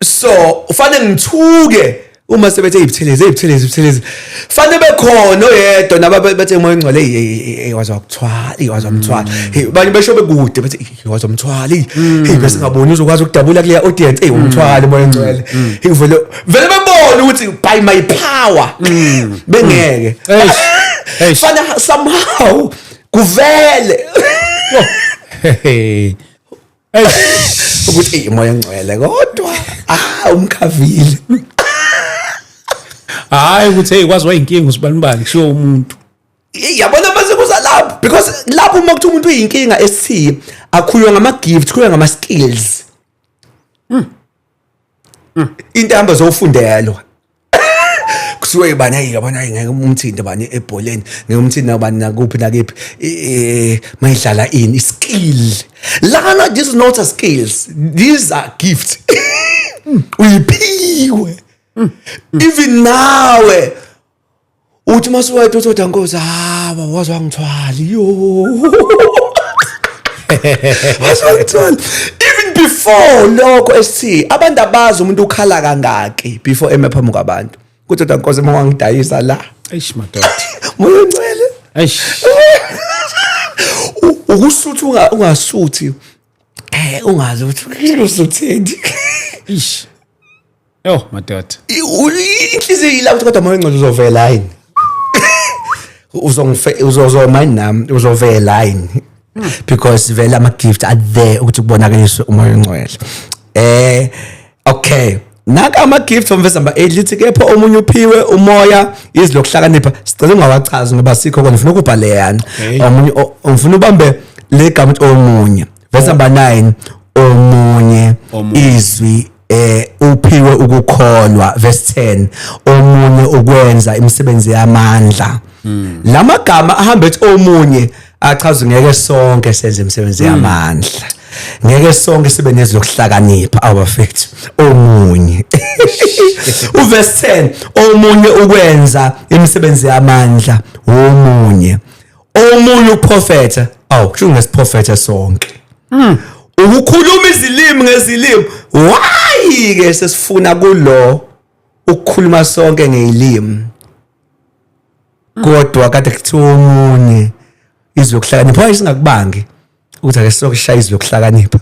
so ufanele ngithuke uma sebethe ibuthelezi, ibuthelezi, ibuthelezi. Fanele bekhona oyedwa naba bethe moya engcwele, hey, hey, waze wakuthwala, hey, waze wamthwala, hey. Banye besho bekude bethi, "Hey, waze wamthwala, hey, hey, bese ngaboni uzokwazi ukudabula kule audience, hey, umthwala moya engcwele." Hey, vele vele bebona ukuthi by my power bengeke. Eish. Eish. Fanele somehow kuvele Hey. Eish. ukuthi hey, moya engcwele, kodwa ah, umkhavile. Hayi ukuthi hey, kwazi wayinkinga usibanibani, kushiwo umuntu. Yabona mase kuza lapho, because lapho uma kuthi umuntu uyinkinga, esithi akhulunywa ngama gift, khulunywa ngama skills, into ehamba zofundelwa. Kusuke bani, hayi yabona, hayi ngeke umthinte bani ebholeni, ngeke umthinte nabani nakuphi nakephi, mayidlala ini skill lana. This is not a skills, these are gifts uyiphiwe. Even nawe Uthi masuwedwa uthi, "Kodwa Nkosi, hawa, waze wangithwala, yo, waze wangithwala." Even before lokho esithi abantu abazi umuntu ukhala kangaki before eme phambi kwabantu, kuthi, "Kodwa Nkosi, uma wangidayisa la." Eish, madoda. Moya Ongcwele. Eish. Ukusutha ungasuthi, ungazi ukuthi usutheni. Eish. Yo, madoda. Inhliziyo ila ukuthi, "Kodwa Moya Ongcwele, uzovela yini? Uzongife uzozoma yini nami? Uzovela yini?" Because vele ama gift are there ukuthi kubonakaliswe uMoya Ongcwele. Okay, naka ama gift from verse number 8, lithi, "Kepha omunye uphiwe umoya, izwi lokuhlakanipha." Sicela ungawachazi ngoba sikho kona, ufuna ukubhale yana. Omunye ngifuna ubambe le gama ukuthi omunye, verse number 9, omunye Omunye. izwi, uphiwe ukukholwa, verse 10, omunye ukwenza imisebenzi yamandla. Lamagama ahamba ethi omunye achaza ngeke sonke senze imisebenzi yamandla, ngeke sonke sibe nezwi lokuhlakanipha, awabafethu. Omunye, uverse 10, omunye ukwenza imisebenzi yamandla, omunye ukuprofetha. Awu, kusho ngesiprofetha sonke, ukukhuluma izilimi ngezilimi. Why ke sesifuna kulo ukukhuluma sonke ngezilimi, kodwa kade kuthiwa omunye izwi lokuhlakanipha? Why singakubangi ukuthi ake sonke sishaya izwi lokuhlakanipha,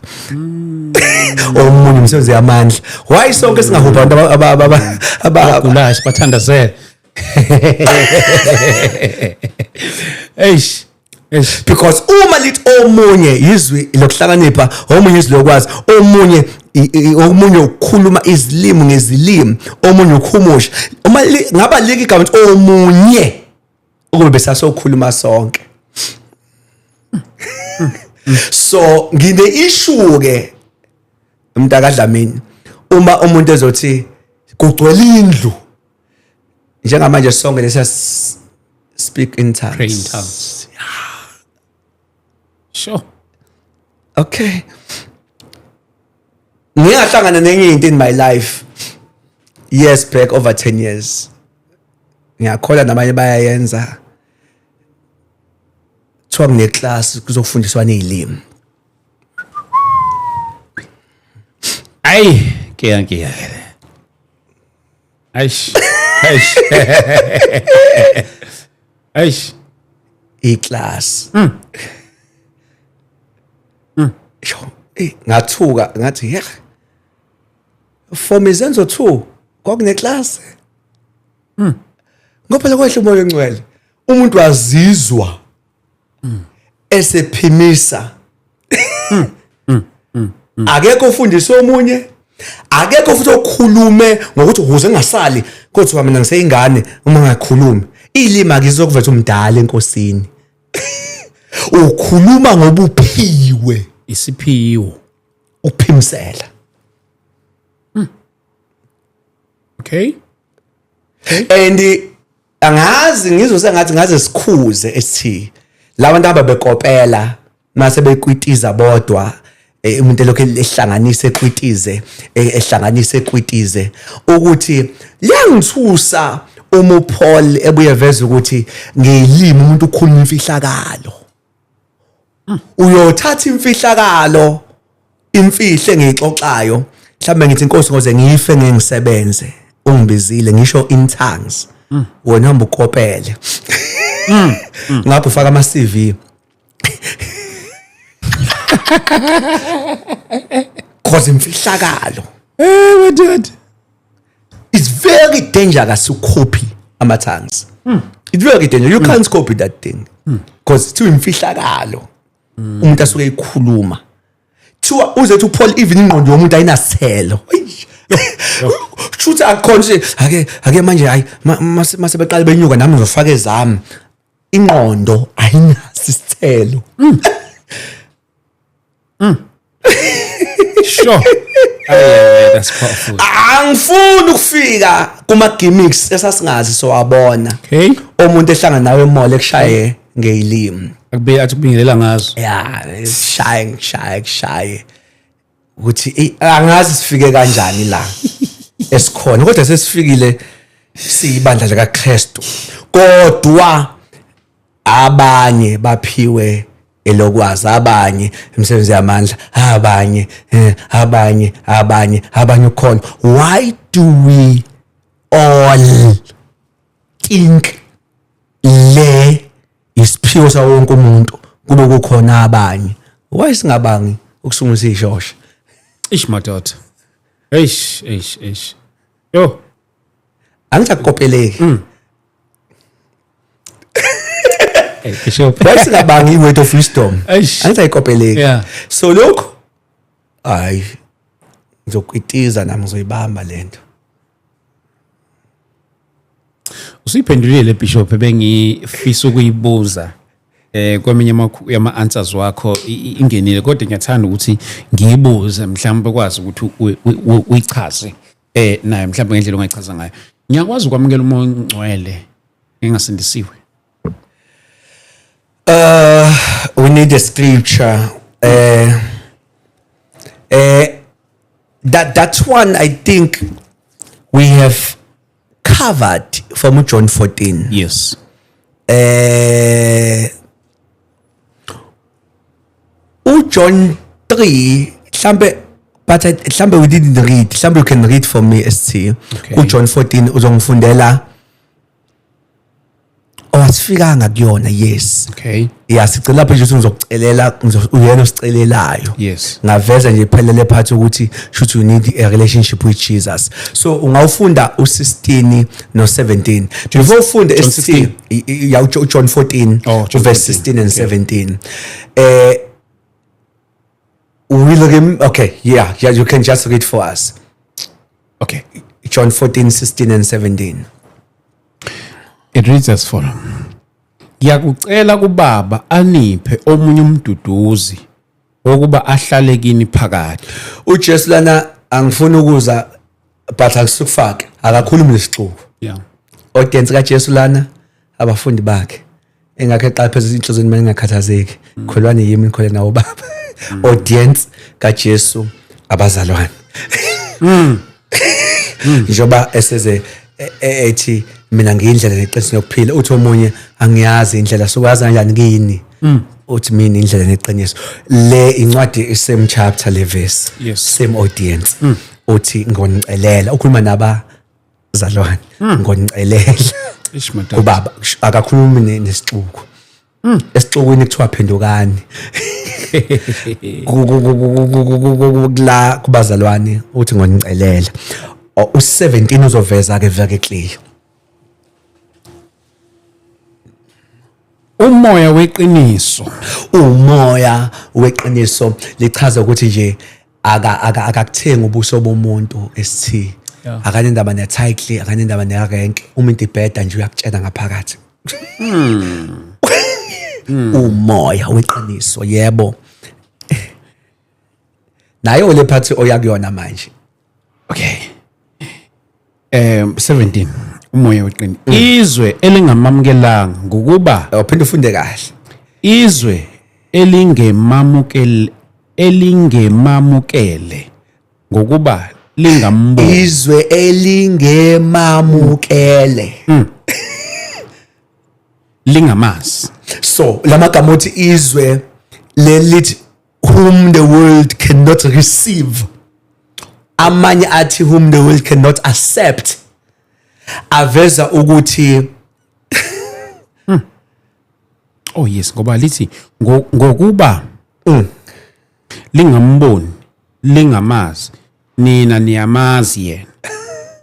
omunye umsebenzi yamandla? Why sonke singahubha abantu Abagulayo sibathandazele. Eish. Eish. Because uma lithi omunye izwi lokuhlakanipha, omunye izwi lokwazi, omunye omunye ukukhuluma izilimi ngezilimi, omunye ukhumusha, uma ngaba liki igama ukuthi omunye, ukube besasokhuluma sonke. So ngine issue ke, mntakaDlamini, uma umuntu ezothi kugcwele indlu njengamanje sonke lesiya speak in tongues. Pray in tongues. Sure. Okay, ngingahlangana nenye into in my life years back, over 10 years. Ngiyakholwa nabanye bayayenza. Kuthiwa kune class, kuzofundiswa nezilimi. Ayi, kiya kiya. Eish. Eish. Eish. Iclass. Sho, ngathuka, ngathi, "Yeah, for Izenzo 2 kwakune class." Ngoba phela kwehla uMoya Ongcwele, umuntu wazizwa esephimisa. Akekho ufundisa omunye, akekho futhi okhulume ngokuthi ukuze ngingasali kodwa mina ngiseyingane, uma ngakhulumi ilimi akizokuveza umdala enkosini. Ukhuluma ngobuphiwe. Isiphiwo. Ukuphimisela. And angazi, ngizwe sengathi ngaze sikhuze esithi labantu ababekopela mase bekwitiza bodwa, umuntu elokhu ehlanganise ekwitize, ehlanganise ekwitize, ukuthi liyangithusa uma uPaul ebuye veza ukuthi ngeyilimi umuntu ukhuluma imfihlakalo. Uyothatha imfihlakalo, imfihle engiyixoxayo, mhlawumbe ngithi, "Inkosi, ngoze ngife ngeke ngisebenze, ungibizile," ngisho in tongues, wena hamba ukopele ngapho ufaka ama CV, cause imfihlakalo. Madoda. It's very dangerous to copy ama tongues. It's very dangerous. You can't copy that thing because it's imfihlakalo umuntu asuke ekhuluma. Thiwa uzethu uPaul, even ingqondo yomuntu ayinasithelo. Shuthi akukhona nje ake manje, hayi, mase beqala benyuka, nami ngizofaka ezami. Ingqondo ayinaso isithelo. Sure. Ay, that's powerful. Angifuni ukufika kuma gimmicks esasingazi sowabona. Umuntu ehlangana nawe emall ekushaye ngeyilimi. Akube athi kubingelela ngazo. Ya, shaye, ngishaye, kushaye ukuthi angazi sifike kanjani la esikhona, kodwa sesifikile. Siyibandla likaKristu, kodwa abanye baphiwe elokwazi, abanye imisebenzi yamandla, abanye abanye abanye abanye ukhona. Why do we all think le isiphiwo sawo wonke umuntu, kube kukhona abanye? Why singabangi ukusungula ishosha? Ish madoda, eish, eish, eish, yo. Angithi akukopeleki. Hey bishop. Why singabangi i-word of wisdom? Eish. Angithi ayikopeleki. So lokhu, hayi, ngizokwitiza nami, ngizoyibamba lento. Usuyiphendulile bishop, bengifisa ukuyibuza kweminye yama answers wakho ingenile, kodwa ngiyathanda ukuthi ngiyibuze, mhlawumbe ukwazi ukuthi uyichaze naye mhlawumbe ngendlela ongayichaza ngayo. Ngiyakwazi ukwamukela uMoya oNgcwele ngingasindisiwe? We need a scripture. That one I think we have covered from John 14. uJohn 3 mhlambe, but mhlambe we didn't read. Mhlambe you can read for me, ST. Okay. uJohn 14 uzongifundela. Oh, asifikanga kuyona, yes. Ya, sicela lapho nje ukuthi ngizokucelela, uyena osicelelayo. Ngaveza nje iphelele phathi ukuthi should you need a relationship with Jesus. So ungawufunda u16 no17 before ufunde John ST. 16. Ya, uJohn 14. Oh, John verse 14. 16 and 17. Will rem okay, yeah, you can just read for us. Okay. John 14 16 and 17. It reads as follow: Ngiyakucela kuBaba aniphe omunye umduduzi wokuba ahlale kini phakade. uJesu lana, angifuni ukuza, but akusukufake, akakhulumi nesixuku. Audience kaJesu lana abafundi bakhe, engakhe eqala phezulu inhlizweni, mina ngingakhathazeki, kholwani yimi, nikhole nawo baba. Audience kaJesu abazalwane, njengoba eseze ethi mina ngiyindlela neqiniso nokuphila, uthi omunye angiyazi indlela, sokwazi kanjani kini? Uthi mina indlela neqiniso. Le incwadi same chapter, le verse. Same audience. Uthi ngonicelela, ukhuluma nabazalwane, ngonicelela Ish madoda. Ubaba akakhulumi nesixuku. Esixukwini kuthiwa phendukani. La kubazalwane uthi ngonicelela. U17 uzoveza ke very clear. Umoya weqiniso. Umoya weqiniso lichaza ukuthi nje akakuthengi ubuso bomuntu esithi akanendaba ne-title, akanendaba ne-rank. Uma into ibheda nje uyakutshela ngaphakathi. Umoya weqiniso, yebo, nayo le phathi oya kuyona manje. Okay. 17, umoya weqiniso. Izwe elingamamukelanga ngokuba Uphinde ufunde kahle. Izwe elingemamukele ngokuba lingamboni. Izwe elingemamukele. Lingamazi. So lamagama othi izwe lelithi whom the world cannot receive, amanye athi whom the world cannot accept, aveza ukuthi Oh yes, ngoba lithi ngokuba lingamboni, lingamazi, nina niyamazi yena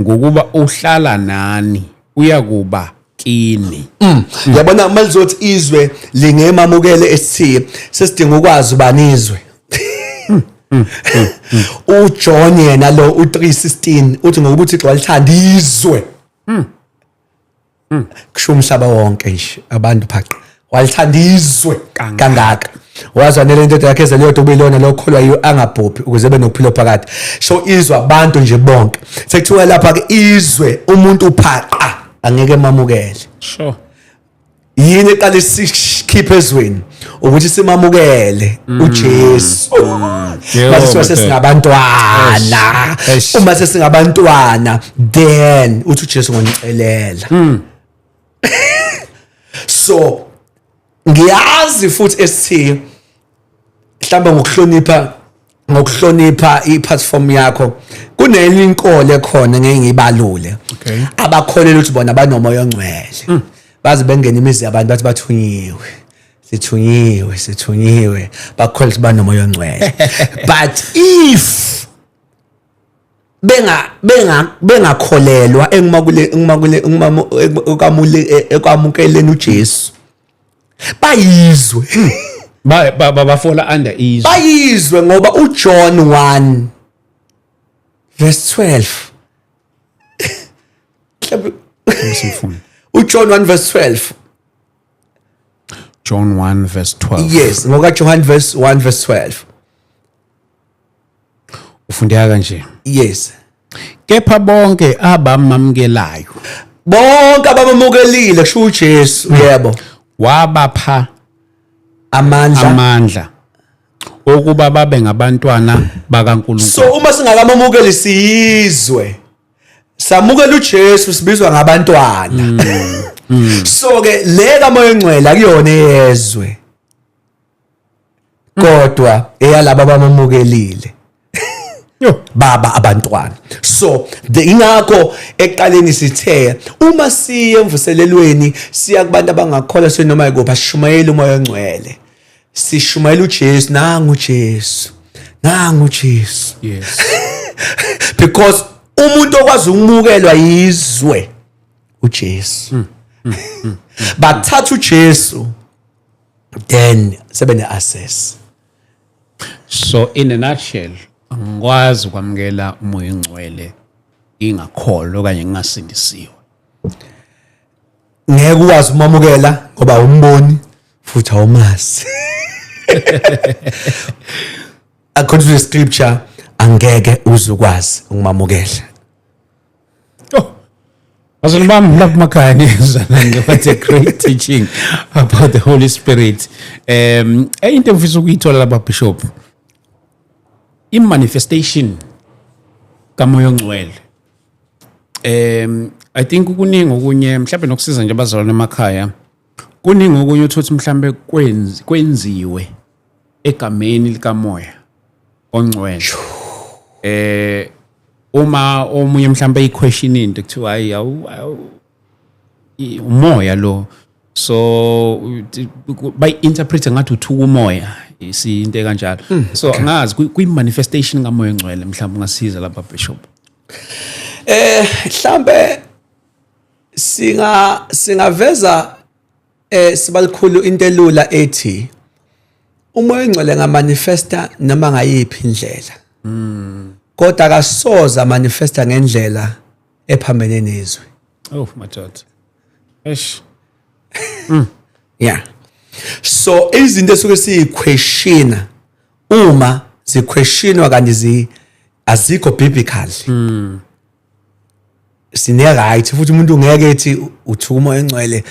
ngokuba uhlala nani, uyakuba kini. Yabona, malizothi izwe lingemamukele esithi sesidinga ukwazi ubani izwe. uJohn yena lo u3:16 uthi ngokuba uThixo walithanda izwe, kusho umhlaba wonke nje, abantu phaqa, walithanda izwe kangaka wazwanela indoda yakhe ezelwe yodwa, ubuyilona lokholwa yiyo angabhubhi ukuze ebe nokuphila phakade. So izwe abantu nje bonke. Sekuthiwa lapha ke izwe umuntu uphaqa angeke emamukele. Yini eqala isikhipha ezweni? Ukuthi simamukele uJesu. Yebo, Mase madoda. sesingabantwana. Eish. Uma sesingabantwana, then uthi uJesu ngonicelela. So ngiyazi futhi esithi mhlawumbe ngokuhlonipha i-platform yakho, kunenye inkolo ekhona, ngeke ngiyibalule, abakholelwa ukuthi bona banomoya ongcwele, baze bengena imizi yabantu bathi bathunyiwe, sithunyiwe, sithunyiwe, bakholelwa ukuthi banomoya ongcwele. But if bengakholelwa engumakule enguma ekwamukeleni uJesu, bayizwe. Ba fall under izwi. Bayizwe, ngoba uJohn 1 verse 12 mhlawumbe. Simfuna. uJohn 1 verse 12. John 1 verse 12. Yes, ngoka John verse 1 verse 12. Ufundeka kanje. Yes. Kepha bonke abamamukelayo, Bonke abamukelile, kusho uJesu, yebo, wabapha amandla amandla okuba babe ngabantwana bakaNkulunkulu. So uma singakamamukeli, siyizwe, samukela uJesu, sibizwa ngabantwana. So ke le kamoya ongcwele akuyona eyezwe, kodwa eyalabo abamukelile. Yo. Baba abantwana. So ingakho ekuqaleni sithe uma siye emvuselelweni, siya kubantu abangakholwa, senoma ikuphi, asishumayele umoya ongcwele, sishumayela uJesu. Nangu uJesu, nangu uJesu. Because umuntu okwazi ukumukelwa yizwe uJesu. Bathatha uJesu, then sebe ne-access. So in a nutshell, angikwazi ukwamukela umoya ongcwele ngingakholwa okanye ngingasindisiwe. Ngeke ukwazi umamukela ngoba awumboni futhi awumazi. According to the scripture, angeke uzukwazi ukumamukela. Oh. Bazalwane bami lapha emakhaya, niyezwa, what a great teaching about the Holy Spirit. Into engifisa ukuyithola lapha, Bishop, i-manifestation kaMoya oNgcwele. I think kuningi okunye mhlawumbe nokusiza nje abazalwane emakhaya. Kuningi okunye uthothi mhlawumbe kwenziwe egameni likaMoya oNgcwele. Uma omunye mhlawumbe eyiquestion into, kuthiwa hayi, awu umoya lo, so bayi-interpret ngathi uthuka umoya, isinto kanjalo. So angazi kwi-manifestation kaMoya ongcwele, mhlawumbe ungasiza lapha, Bishop. Mhlambe singaveza sibalikhulu into elula ethi umoya ongcwele ngamanifesta noma ngayiphi indlela, kodwa akasoza manifesta ngendlela ephambene nezwi. Oh madoda, eish. Yeah, so izinto esuke siyiquestiona, uma ziquestionwa kanti azikho biblical, sine right futhi. Umuntu ngeke ethi uthuka umoya ongcwele,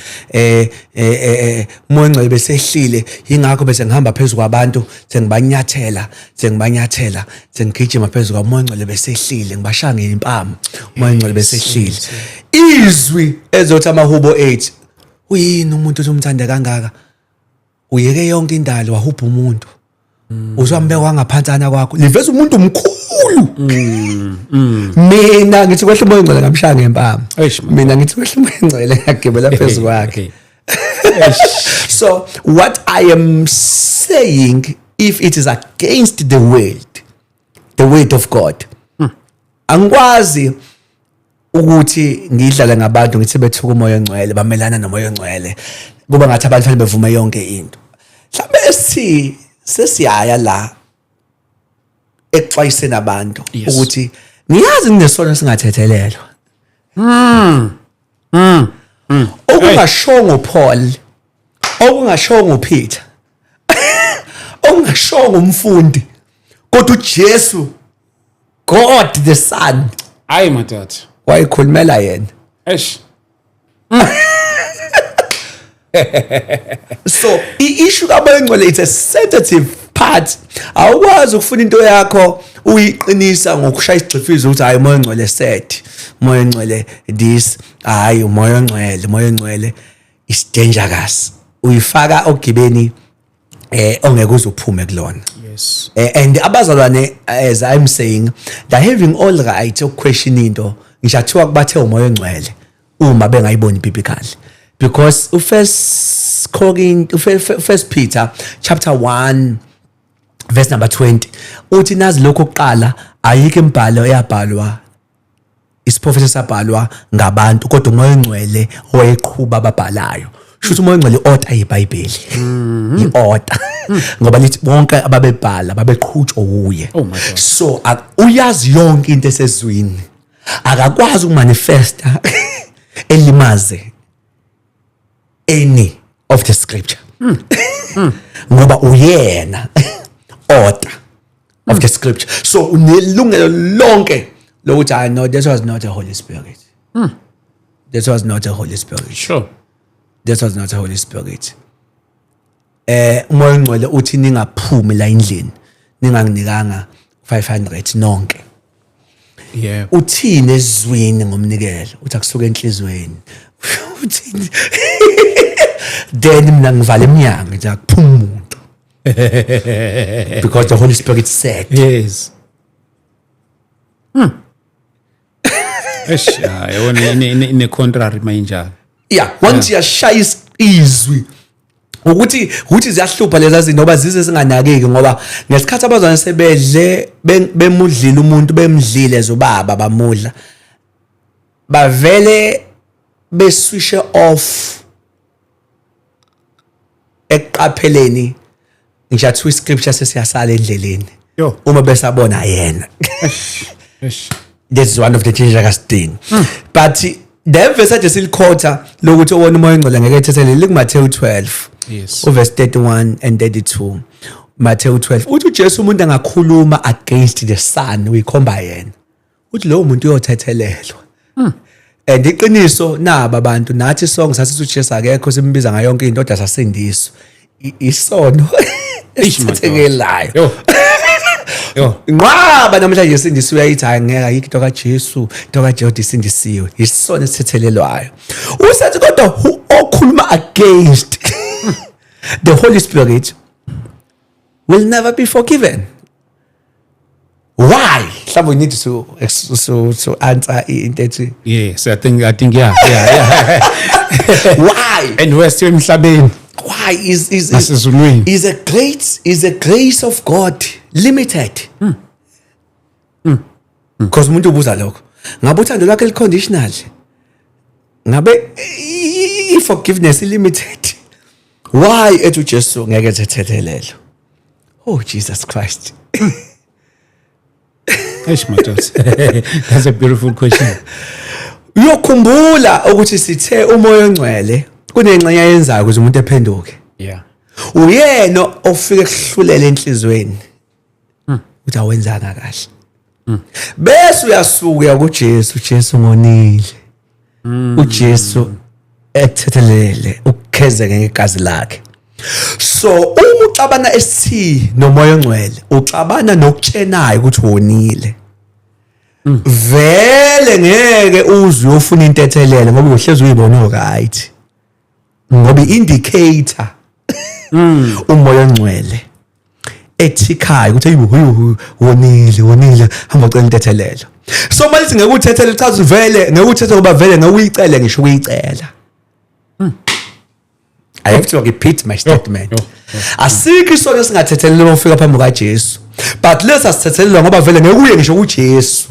umoya ongcwele besehlile, ingakho bese ngihamba phezulu kwabantu, sengibanyathela, sengibanyathela, sengigijima phezulu kwamoya ongcwele, besehlile, ngibashaya ngeimpama, umoya ongcwele besehlile. Izwi ezothi amahubo 8, uyini umuntu othi umthande kangaka, uyeke yonke indalo wahubha umuntu, uzwambeka wangaphansana kwakho, liveza umuntu mkhulu. Mina ngithi kwehla umoya ongcwele, ngamshaya ngempama. Eish, man. Mina ngithi kwehla umoya ongcwele, ngiyagibela phezu kwakhe. So what I am saying, if it is against the word, the word of God, angikwazi ukuthi ngidlale ngabantu ngithi bethuka umoya ongcwele, bamelana nomoya ongcwele, kuba ngathi abantu fanele bevume yonke into. Mhlawumbe esithi sesiyaya la ekuxwayiseni abantu ukuthi ngiyazi nginesono singathethelelwa, okungashongo Paul, okungashongo Peter, okungashongo umfundi, kodwa uJesu, God the Son, Hayi madoda. wayikhulumela yena. Eish. So i-issue kaMoya Ongcwele, it's a sensitive part. Awukwazi ukufuna into yakho uyiqinisa ngokushaya isigxifizo ukuthi, "Hayi, uMoya Ongcwele said, uMoya Ongcwele this, hayi, uMoya Ongcwele, uMoya Ongcwele." Is dangerous, uyifaka ogibeni ongeke uze uphume kulona. And abazalwane, as I'm saying, they're having all right ukuquestion into ngisho athiwa kubathe uMoya Ongcwele uma bengayiboni biblically, because uFirst Corinth, First Peter chapter 1 verse number 20 uthi, nazi lokho kuqala, ayikho imibhalo eyabhalwa, isiprofethi esabhalwa ngabantu, kodwa uMoya Ongcwele owayeqhuba ababhalayo. Shuthi uMoya Ongcwele i-author yeBhayibheli, i-author, ngoba lithi bonke ababebhala babeqhutshwa uye. Oh my God. So uyazi yonke into esezwini, akakwazi ukumanifesta elimaze any of the scripture ngoba uyena author of the scripture. So unelungelo lonke lokuthi, "I know that was not a Holy Spirit, that was not a Holy Spirit." That was not a Holy Spirit. UMoya Ongcwele uthi ningaphumi la endlini ninganginikanga 500 nonke. Uthini ezwini ngomnikelo? Uthi akusuka enhlizweni. Uthini? Then mina ngivala iminyango, ngithi akuphuma umuntu because the Holy Spirit said. Yes. Eish, ya, yabona ine contrary mayinjalo. Yeah, once yashaya izwi ukuthi ziyahlupha lezi zinto ngoba zize zinganakeki, ngoba ngesikhathi abazwane sebedle bemudlile umuntu, bemdlile zobaba, bamudla, bavele beswishe off ekuqapheleni. Ngisho athiwa iscripture sesiyasala endleleni Yo. uma besabona yena. Eish. This is one of the dangerous thing, but the verse ade silikhotha lokuthi owona uMoya Ongcwele ngeke ethethelele likuMatthew 12 uverse 31 and 32. Matthew 12 uthi uJesu, umuntu angakhuluma against the Son, uyikhomba yena, uthi lowo muntu uyothethelelwa. And iqiniso naba abantu, nathi sonke sasithi uJesu akekho, simbiza ngayo yonke into, kodwa sasindiswa. Isono Eish, madoda. esithekelayo. Yo. Yo. Nqwaba namhlanje isindisiwe, uyayithi, "Hayi, ngeke, ayikho into kaJesu, into kaJesu isindisiwe." Isona esithethelelwayo. Usethi kodwa okhuluma against the Holy Spirit will never be forgiven. Why? Mhlawumbe we need to answer into ethi Yes, I think yeah. Why? And west emhlabeni Why is nasezulwini. Is a grace of God limited? Because umuntu ubuza lokho, ngabe uthando lwakhe liconditional? Ngabe i-forgiveness limited? Why ethi uJesu ngeke ethethelelo? Oh Jesus Christ. Eish, madoda. That's a beautiful question. Uyokhumbula ukuthi sithe uMoya Ongcwele kunengxenye ayenzayo ukuze umuntu ephenduke. Uyena ofike kuhlulela enhlizweni uthi awenzanga kahle, bese uyasuka kuJesu, "Jesu, ngonile." uJesu ekuthethelele, ukukhezeke ngegazi lakhe. So uma uxabana esithi noMoya Ongcwele, uxabana nokutshenayo ukuthi wonile vele, ngeke uze uyofuna intethelelo ngoba uhlezi uyibona right, ngoba i-indicator uMoya Ongcwele ethikhayo ukuthi, "Ayibo, wonile, wonile, hamba ucela intethelelo." So manje ngeke uthethele, chaza vele ngeke uthethe ngoba vele ngeke uyicele ngisho ukuyicela. I have to repeat my statement. Yo, Asikho isono esingathethelelwa uma ufika phambi kukaJesu, but lesi asithethelelwa ngoba vele ngeke uye ngisho kuJesu.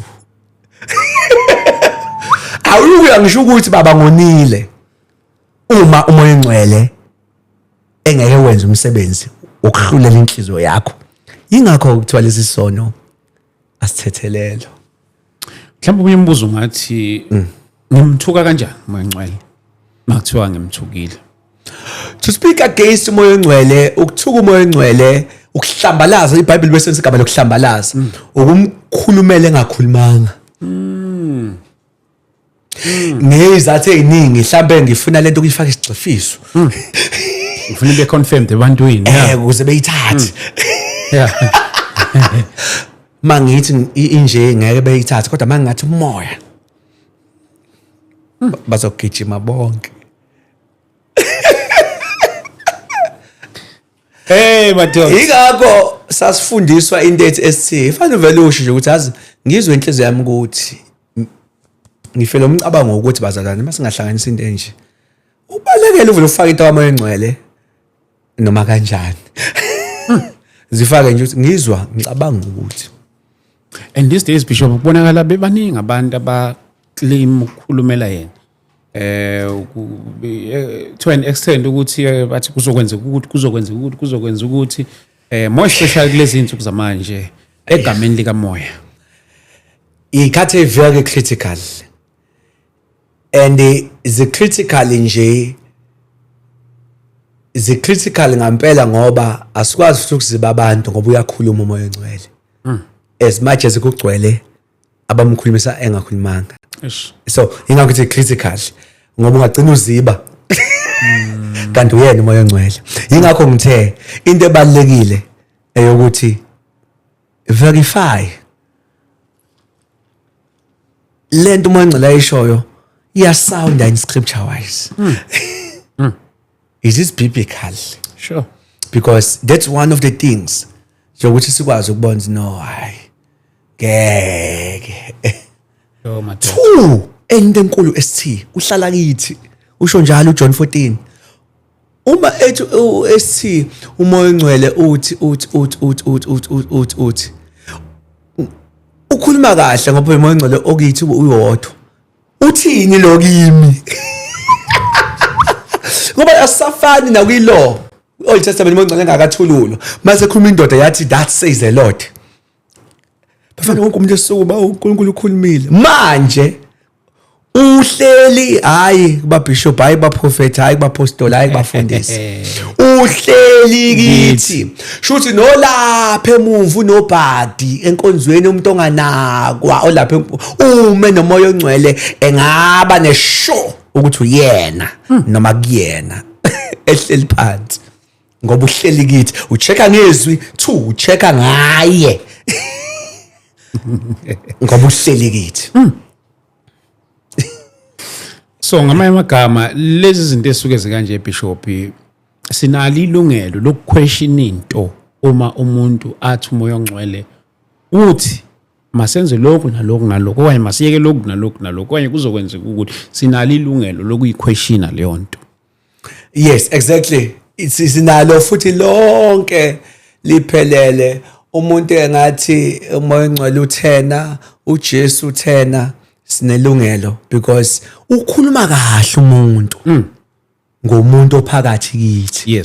Awuya ngisho ukuthi, "Baba, ngonile," uma uMoya Ongcwele engeke wenze umsebenzi wokuhlulela inhliziyo yakho. Ingakho kuthiwa lesi sono asithethelelo. Mhlawumbe omunye umbuzo ngathi, ngimthuka kanjani uMoya Ongcwele? Makuthiwa ngimthukile. To speak against uMoya Ongcwele, ukuthuka uMoya Ongcwele, ukuhlambalaza. IBhayibheli bese igama lokuhlambalaza ukumkhulumela engakhulumanga. Ngezathu eziningi, mhlambe ngifuna lento kuyifaka isigxifiso. Ngifuna ibe confirmed ebantwini. Ukuze beyithathe. Mangithi inje ngeke beyithathe, kodwa mangingathi umoya bazogijima bonke. Hey madoda. Ingakho sasifundiswa into ethi esithi fanele uvele usho nje ukuthi yazi ngizwe inhliziyo yami ukuthi ngifele umcabango ukuthi bazalwane masingahlanganisa into enje. Ubalekele uvele ufake into kaMoya oNgcwele noma kanjani. Zifake nje ukuthi ngizwa ngicabanga ukuthi. And these days, Bishop, kubonakala bebaningi abantu aba claim ukukhulumela yena. To an extent ukuthi bathi kuzokwenzeka ukuthi kuzokwenzeka ukuthi kuzokwenzeka ukuthi more especially kulezi insuku zamanje egameni likamoya. Ikhathi very critical. And the critical nje, the critical ngampela, ngoba asikwazi futhi ukuziba abantu ngoba uyakhuluma uMoya oNgcwele. As much as kugcwele abamkhulumisa engakhulumanga. So ingakho ithi critical, ngoba ungagcina uziba kanti uyena uMoya oNgcwele. Ingakho ngithe into ebalekile eyokuthi verify lento uMoya oNgcwele ayishoyo iyasounda in scripture wise. Is this biblical? Sure. Because that's one of the things nje sikwazi ukubona no hayi ngeke. Yo madoda. Two, into enkulu esithi uhlala kithi, usho njalo uJohn 14 uma ethi esithi uMoya oNgcwele uthi uthi uthi uthi uthi uthi uthi uthi uthi ukhuluma kahle ngoba uMoya oNgcwele okithi uyodwa. Uthini lo kimi? Ngoba asafani nakwi-law Old Testament, uMoya oNgcwele engakathululwa. Mase khuluma indoda yathi that says the Lord. Bafana wonke umuntu esukuma, uNkulunkulu ukhulumile. Manje uhleli hayi kuba bishop, hayi kuba prophet, hayi kuba apostle, hayi kubafundisi, uhleli kithi. Shuthi nolapha emuva unobhadi enkonzweni, umuntu onganakwa olapha ume noMoya oNgcwele engaba neshow ukuthi uyena noma kuyena ehleli phansi, ngoba uhleli kithi. Uchecka ngezwi, two, uchecka ngaye ngoba uhleli kithi. So ngamanye amagama, lezi zinto esuke zikanje, Bishop, sinalo ilungelo lokuquestion into uma umuntu athi uMoya oNgcwele uthi masenze lokhu nalokhu nalokhu, okanye masiyeke lokhu nalokhu nalokhu, okanye kuzokwenzeka ukuthi sinalo ilungelo lokuyiquestiona leyo nto. Yes, exactly. Sinalo futhi lonke liphelele. Umuntu engathi uMoya oNgcwele uthena, uJesu uthena, sinelungelo because ukhuluma kahle umuntu ngomuntu ophakathi kithi.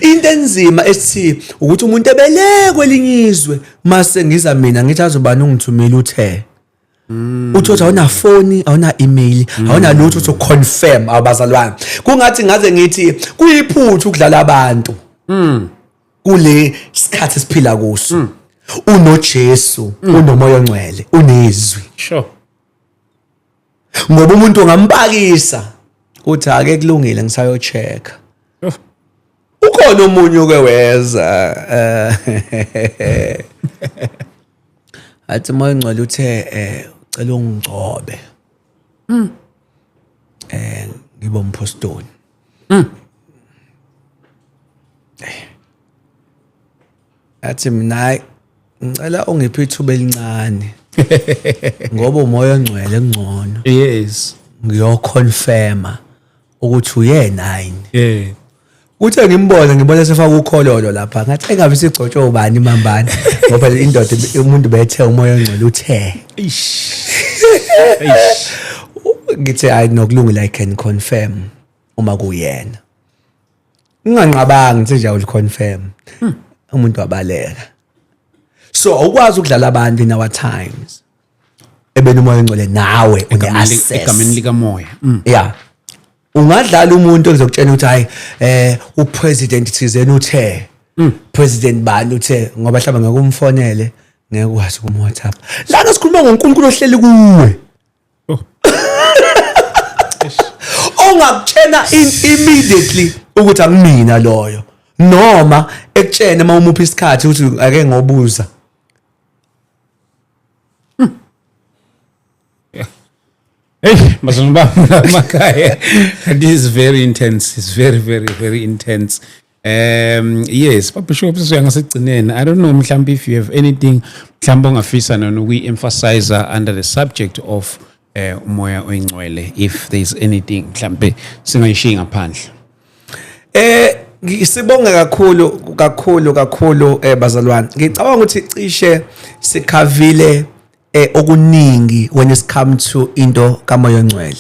Into enzima esithi ukuthi umuntu ebelekwe elinye izwe, mase ngiza mina ngithi azobani ungithumile uthe. Uthi awuna phone, awuna email, awuna lutho to confirm abazalwane. Kungathi ngaze ngithi kuyiphutha ukudlala abantu. Kule sikhathi esiphila kuso. UnoJesu, unoMoya oNgcwele, unezwi. Ngoba umuntu ungampakisa uthi ake kulungile ngisayocheck. Ukhona omunye oke weza athi Moya oNgcwele uthe ucela ungigcobe. Ngibe umpostoli. Athi mina ngicela ungiphe ithuba elincane ngoba uMoya oNgcwele ngcono. Ngiyoconfirma ukuthi uyena yini. Kuthe ngimbone, ngibona sefaka ukhololo lapha, ngathi engabe sigcotshwe ubani imambane, ngoba indoda umuntu bethe uMoya oNgcwele uthe. Eish. Eish. Ngithi hayi nokulungile, I can confirm uma kuyena. Nginganqabanga ngithi nje I will confirm. Umuntu wabaleka. So awukwazi ukudlala abantu in our times. Ebeni uMoya oNgcwele nawe une access. Egameni likamoya. Yeah. Ungadlala umuntu ozokutshela ukuthi hayi upresident thizeni uthe, president bani uthe, ngoba mhlawumbe ngeke umfonele, ngeke ukwazi ukum WhatsApp. Lana sikhuluma ngoNkulunkulu ohleli kuwe. Ongakutshena immediately ukuthi akumina loyo, noma ekutshene uma umupha isikhathi ukuthi ake ngobuza. Hey, bazalwane bami emakhaya. This is very intense. It's very, very, very intense. Yes, Baba Bishop, sizoya ngasekugcineni. I don't know mhlambi if you have anything mhlambi ongafisa nona ukuyi-emphasize under the subject of umoya oyingcwele, if there is anything mhlambe singayishiyi ngaphandle. Sibonge kakhulu kakhulu kakhulu, bazalwane. Ngicabanga ukuthi cishe sikhavile okuningi when it's come to into kaMoya oNgcwele.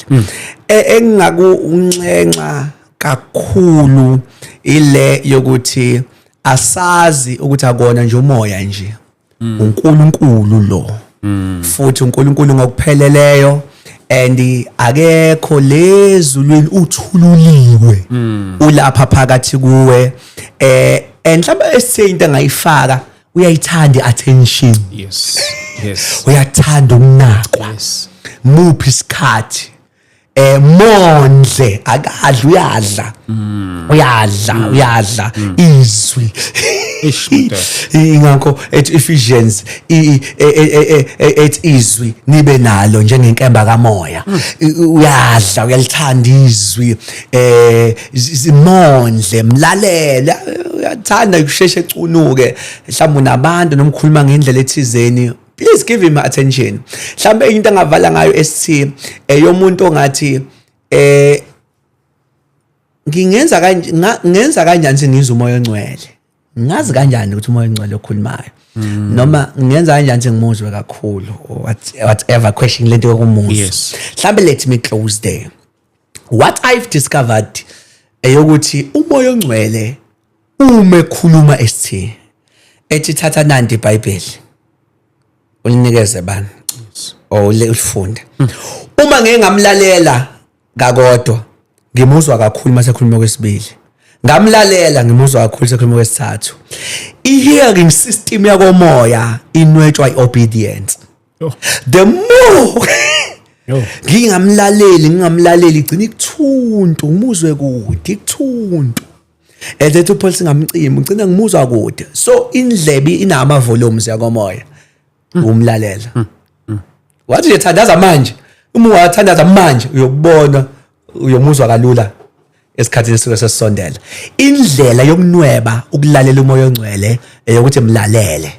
Engingakunxenxa kakhulu ile yokuthi asazi ukuthi akona nje umoya nje, uNkulunkulu lo, futhi uNkulunkulu ngokupheleleyo, and akekho lezulwini, uthululiwe, ulapha phakathi kuwe. And mhlawumbe esithe into engayifaka, uyayithanda i-attention. Uyathanda ukunakwa. Muphi isikhathi, mondle. Akadli, uyadla, uyadla, uyadla izwi. Ish, madoda. Ingakho ethi Ephesians ethi izwi nibe nalo njengenkemba kamoya. Uyadla, uyalithanda izwi. Zimondle, mlalele. Uyathanda ukusheshe ecunuke mhlawumbe unabantu noma ukhuluma ngendlela ethizeni. Please give him attention. Mhlawumbe into engavala ngayo esithi eyomuntu ongathi ngingenza kanje, ngenza kanjani sengizwa uMoya oNgcwele, ngazi kanjani ukuthi uMoya oNgcwele okhulumayo, noma ngenza kanjani sengimuzwe kakhulu, or whatever question lento yokumuzwa. Mhlambe let me close there. What I've discovered eyokuthi uMoya oNgcwele uma ekhuluma esithi ethi thatha nanti iBhayibheli ulinikeze bani or ulifunde, uma ngeke ngamlalela kakodwa, ngimuzwa kakhulu mase khuluma kwesibili. Ngamlalela, ngimuzwa kakhulu sekhuluma kwesithathu. I-hearing system yakomoya inwetshwa i-obedience. Yo. The more Yo. ngingamlaleli, ngingamlaleli, igcina ikuthuntu, ngimuzwe kude, ikuthuntu. And ethi uPaul singamcimi, ugcina ngimuzwa kude. So indlebe inama volumes yakomoya, umlalela. Wathi nje thandaza manje, uma ungathandaza manje uyokubona, uyomuzwa kalula esikhathini esuke sesisondela. Indlela yokunweba ukulalela uMoya oNgcwele eyokuthi mlalele,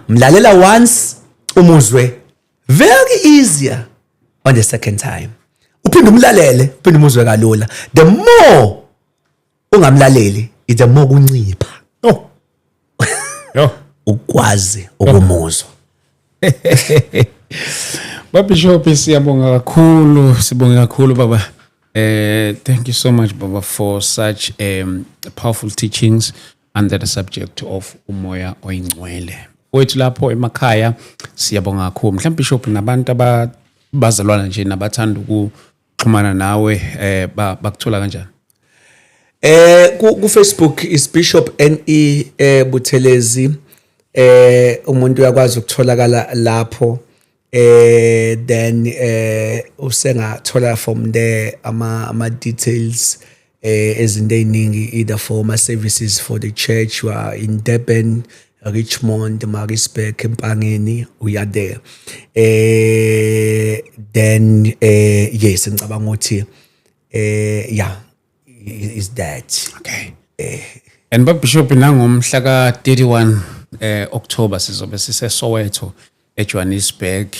mlalela once, umuzwe very easier on the second time. Uphinde umlalele, uphinde umuzwe kalula. The more ungamlaleli, the more kuncipha Oh. Yo. ukwazi ukumuzwa. Baba Bishop, siyabonga kakhulu, sibonge kakhulu, baba. Thank you so much, baba, for such powerful teachings under the subject of umoya oyingcwele. Wethu lapho emakhaya, siyabonga kakhulu. Mhlawumbe Bishop, nabantu abazalwana nje nabathanda ukuxhumana nawe, bakuthola kanjani? Ku Facebook is Bishop NE Buthelezi. Umuntu uyakwazi ukutholakala lapho. Then usengathola from there ama details ezinto eziningi, either for my services for the church. We are in Durban, Richmond, Maritzburg, Empangeni, we are there. Then yes, ngicabanga ukuthi yeah, is that. Okay. And Baba Bishop, nangomhla ka 31 October sizobe sise Soweto, eJohannesburg.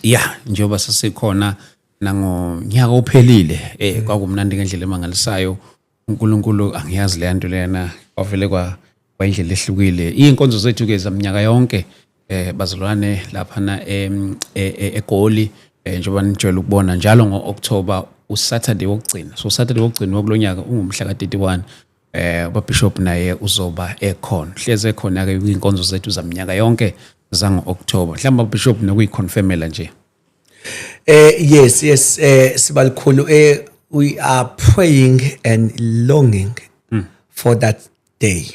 Yeah, njengoba sasikhona nangonyaka ophelile, kwakumnandi ngendlela emangalisayo. uNkulunkulu, angiyazi le nto lena, kwavele kwa kwayindlela ehlukile. Inkonzo zethu ke zaminyaka yonke, bazalwane, lapha na eGoli, njengoba nijwayele ukubona njalo ngo-October, uSaturday wokugcina. So Saturday wokugcina wokulonyaka ungumhla ka-31. Bishop naye uzoba ekhona, hleze ekhona ke kwinkonzo zethu zaminyaka yonke zango-October. Mhlawumbe Bishop nokuyiconfirmela nje. Yes, sibalikhulu, we are praying and longing for that day.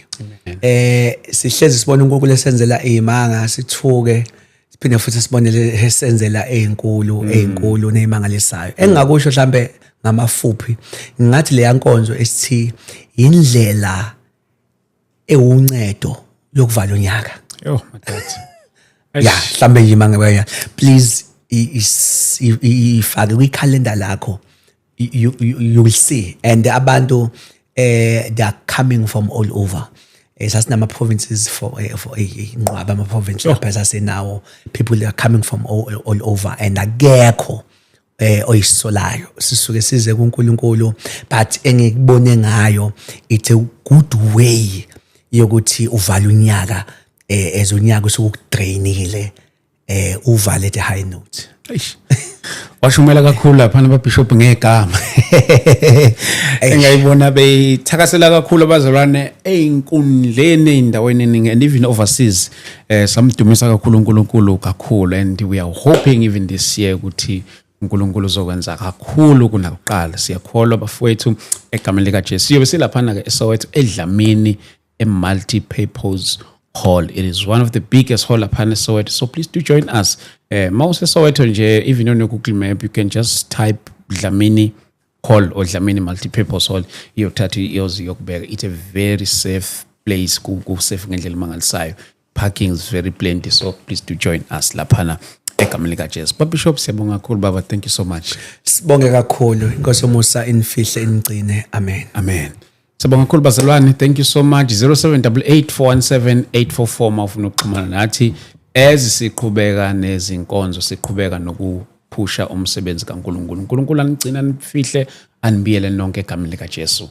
Sihlezi sibona uNkulunkulu esenzela izimanga, sithuke, siphinde futhi sibonele esenzela ezinkulu, ezinkulu nezimangalisayo. Engingakusho mhlambe Ngamafuphi ngathi leya nkonzo esithi indlela ewuncedo yokuvala unyaka. Yo, madoda. Ya, mhlambe nje mangabe, please ifake kwikhalenda lakho. You will see, and abantu they are coming from all over. Sasinama provinces for inqwaba ama provinces lapha sasenawo. People are coming from all over and akekho oyisolayo. Sisuke size kuNkulunkulu, but engikubone ngayo, it's a good way yokuthi uvale unyaka as unyaka usukudrainile, uvale at a high note. Eish. Washumela kakhulu lapha nababishop ngegama. Engayibona beyithakasela kakhulu abazalwane einkundleni, eindaweni eningi and even overseas. Samdumisa kakhulu uNkulunkulu kakhulu, and we are hoping even this year ukuthi uNkulunkulu uzokwenza kakhulu kunakuqala. Siyakholwa, bafowethu, egameni lika Jesu. Siyobe silaphana ke eSoweto, eDlamini, e-Multi-Purpose Hall. It is one of the biggest hall laphana eSoweto. So please do join us. Mawuse Soweto nje, even on your Google Map, you can just type Dlamini Hall or Dlamini Multi-Purpose Hall. Iyothatha iyoze iyokubeka. It's a very safe place. Ku safe ngendlela emangalisayo. Parking is very plenty. So please do join us laphana egameni lika Jesu. Baba Bishop, siyabonga kakhulu, baba. Thank you so much. Sibonge kakhulu. Inkosi yomusa inifihle, inigcine. Amen. Amen. Siyabonga kakhulu, bazalwane. Thank you so much. 0788 417 844 mawufuna ukuxhumana nathi as siqhubeka nezinkonzo, siqhubeka nokuphusha umsebenzi kaNkulunkulu. uNkulunkulu anigcina, nifihle, anibiyele nonke egameni lika Jesu.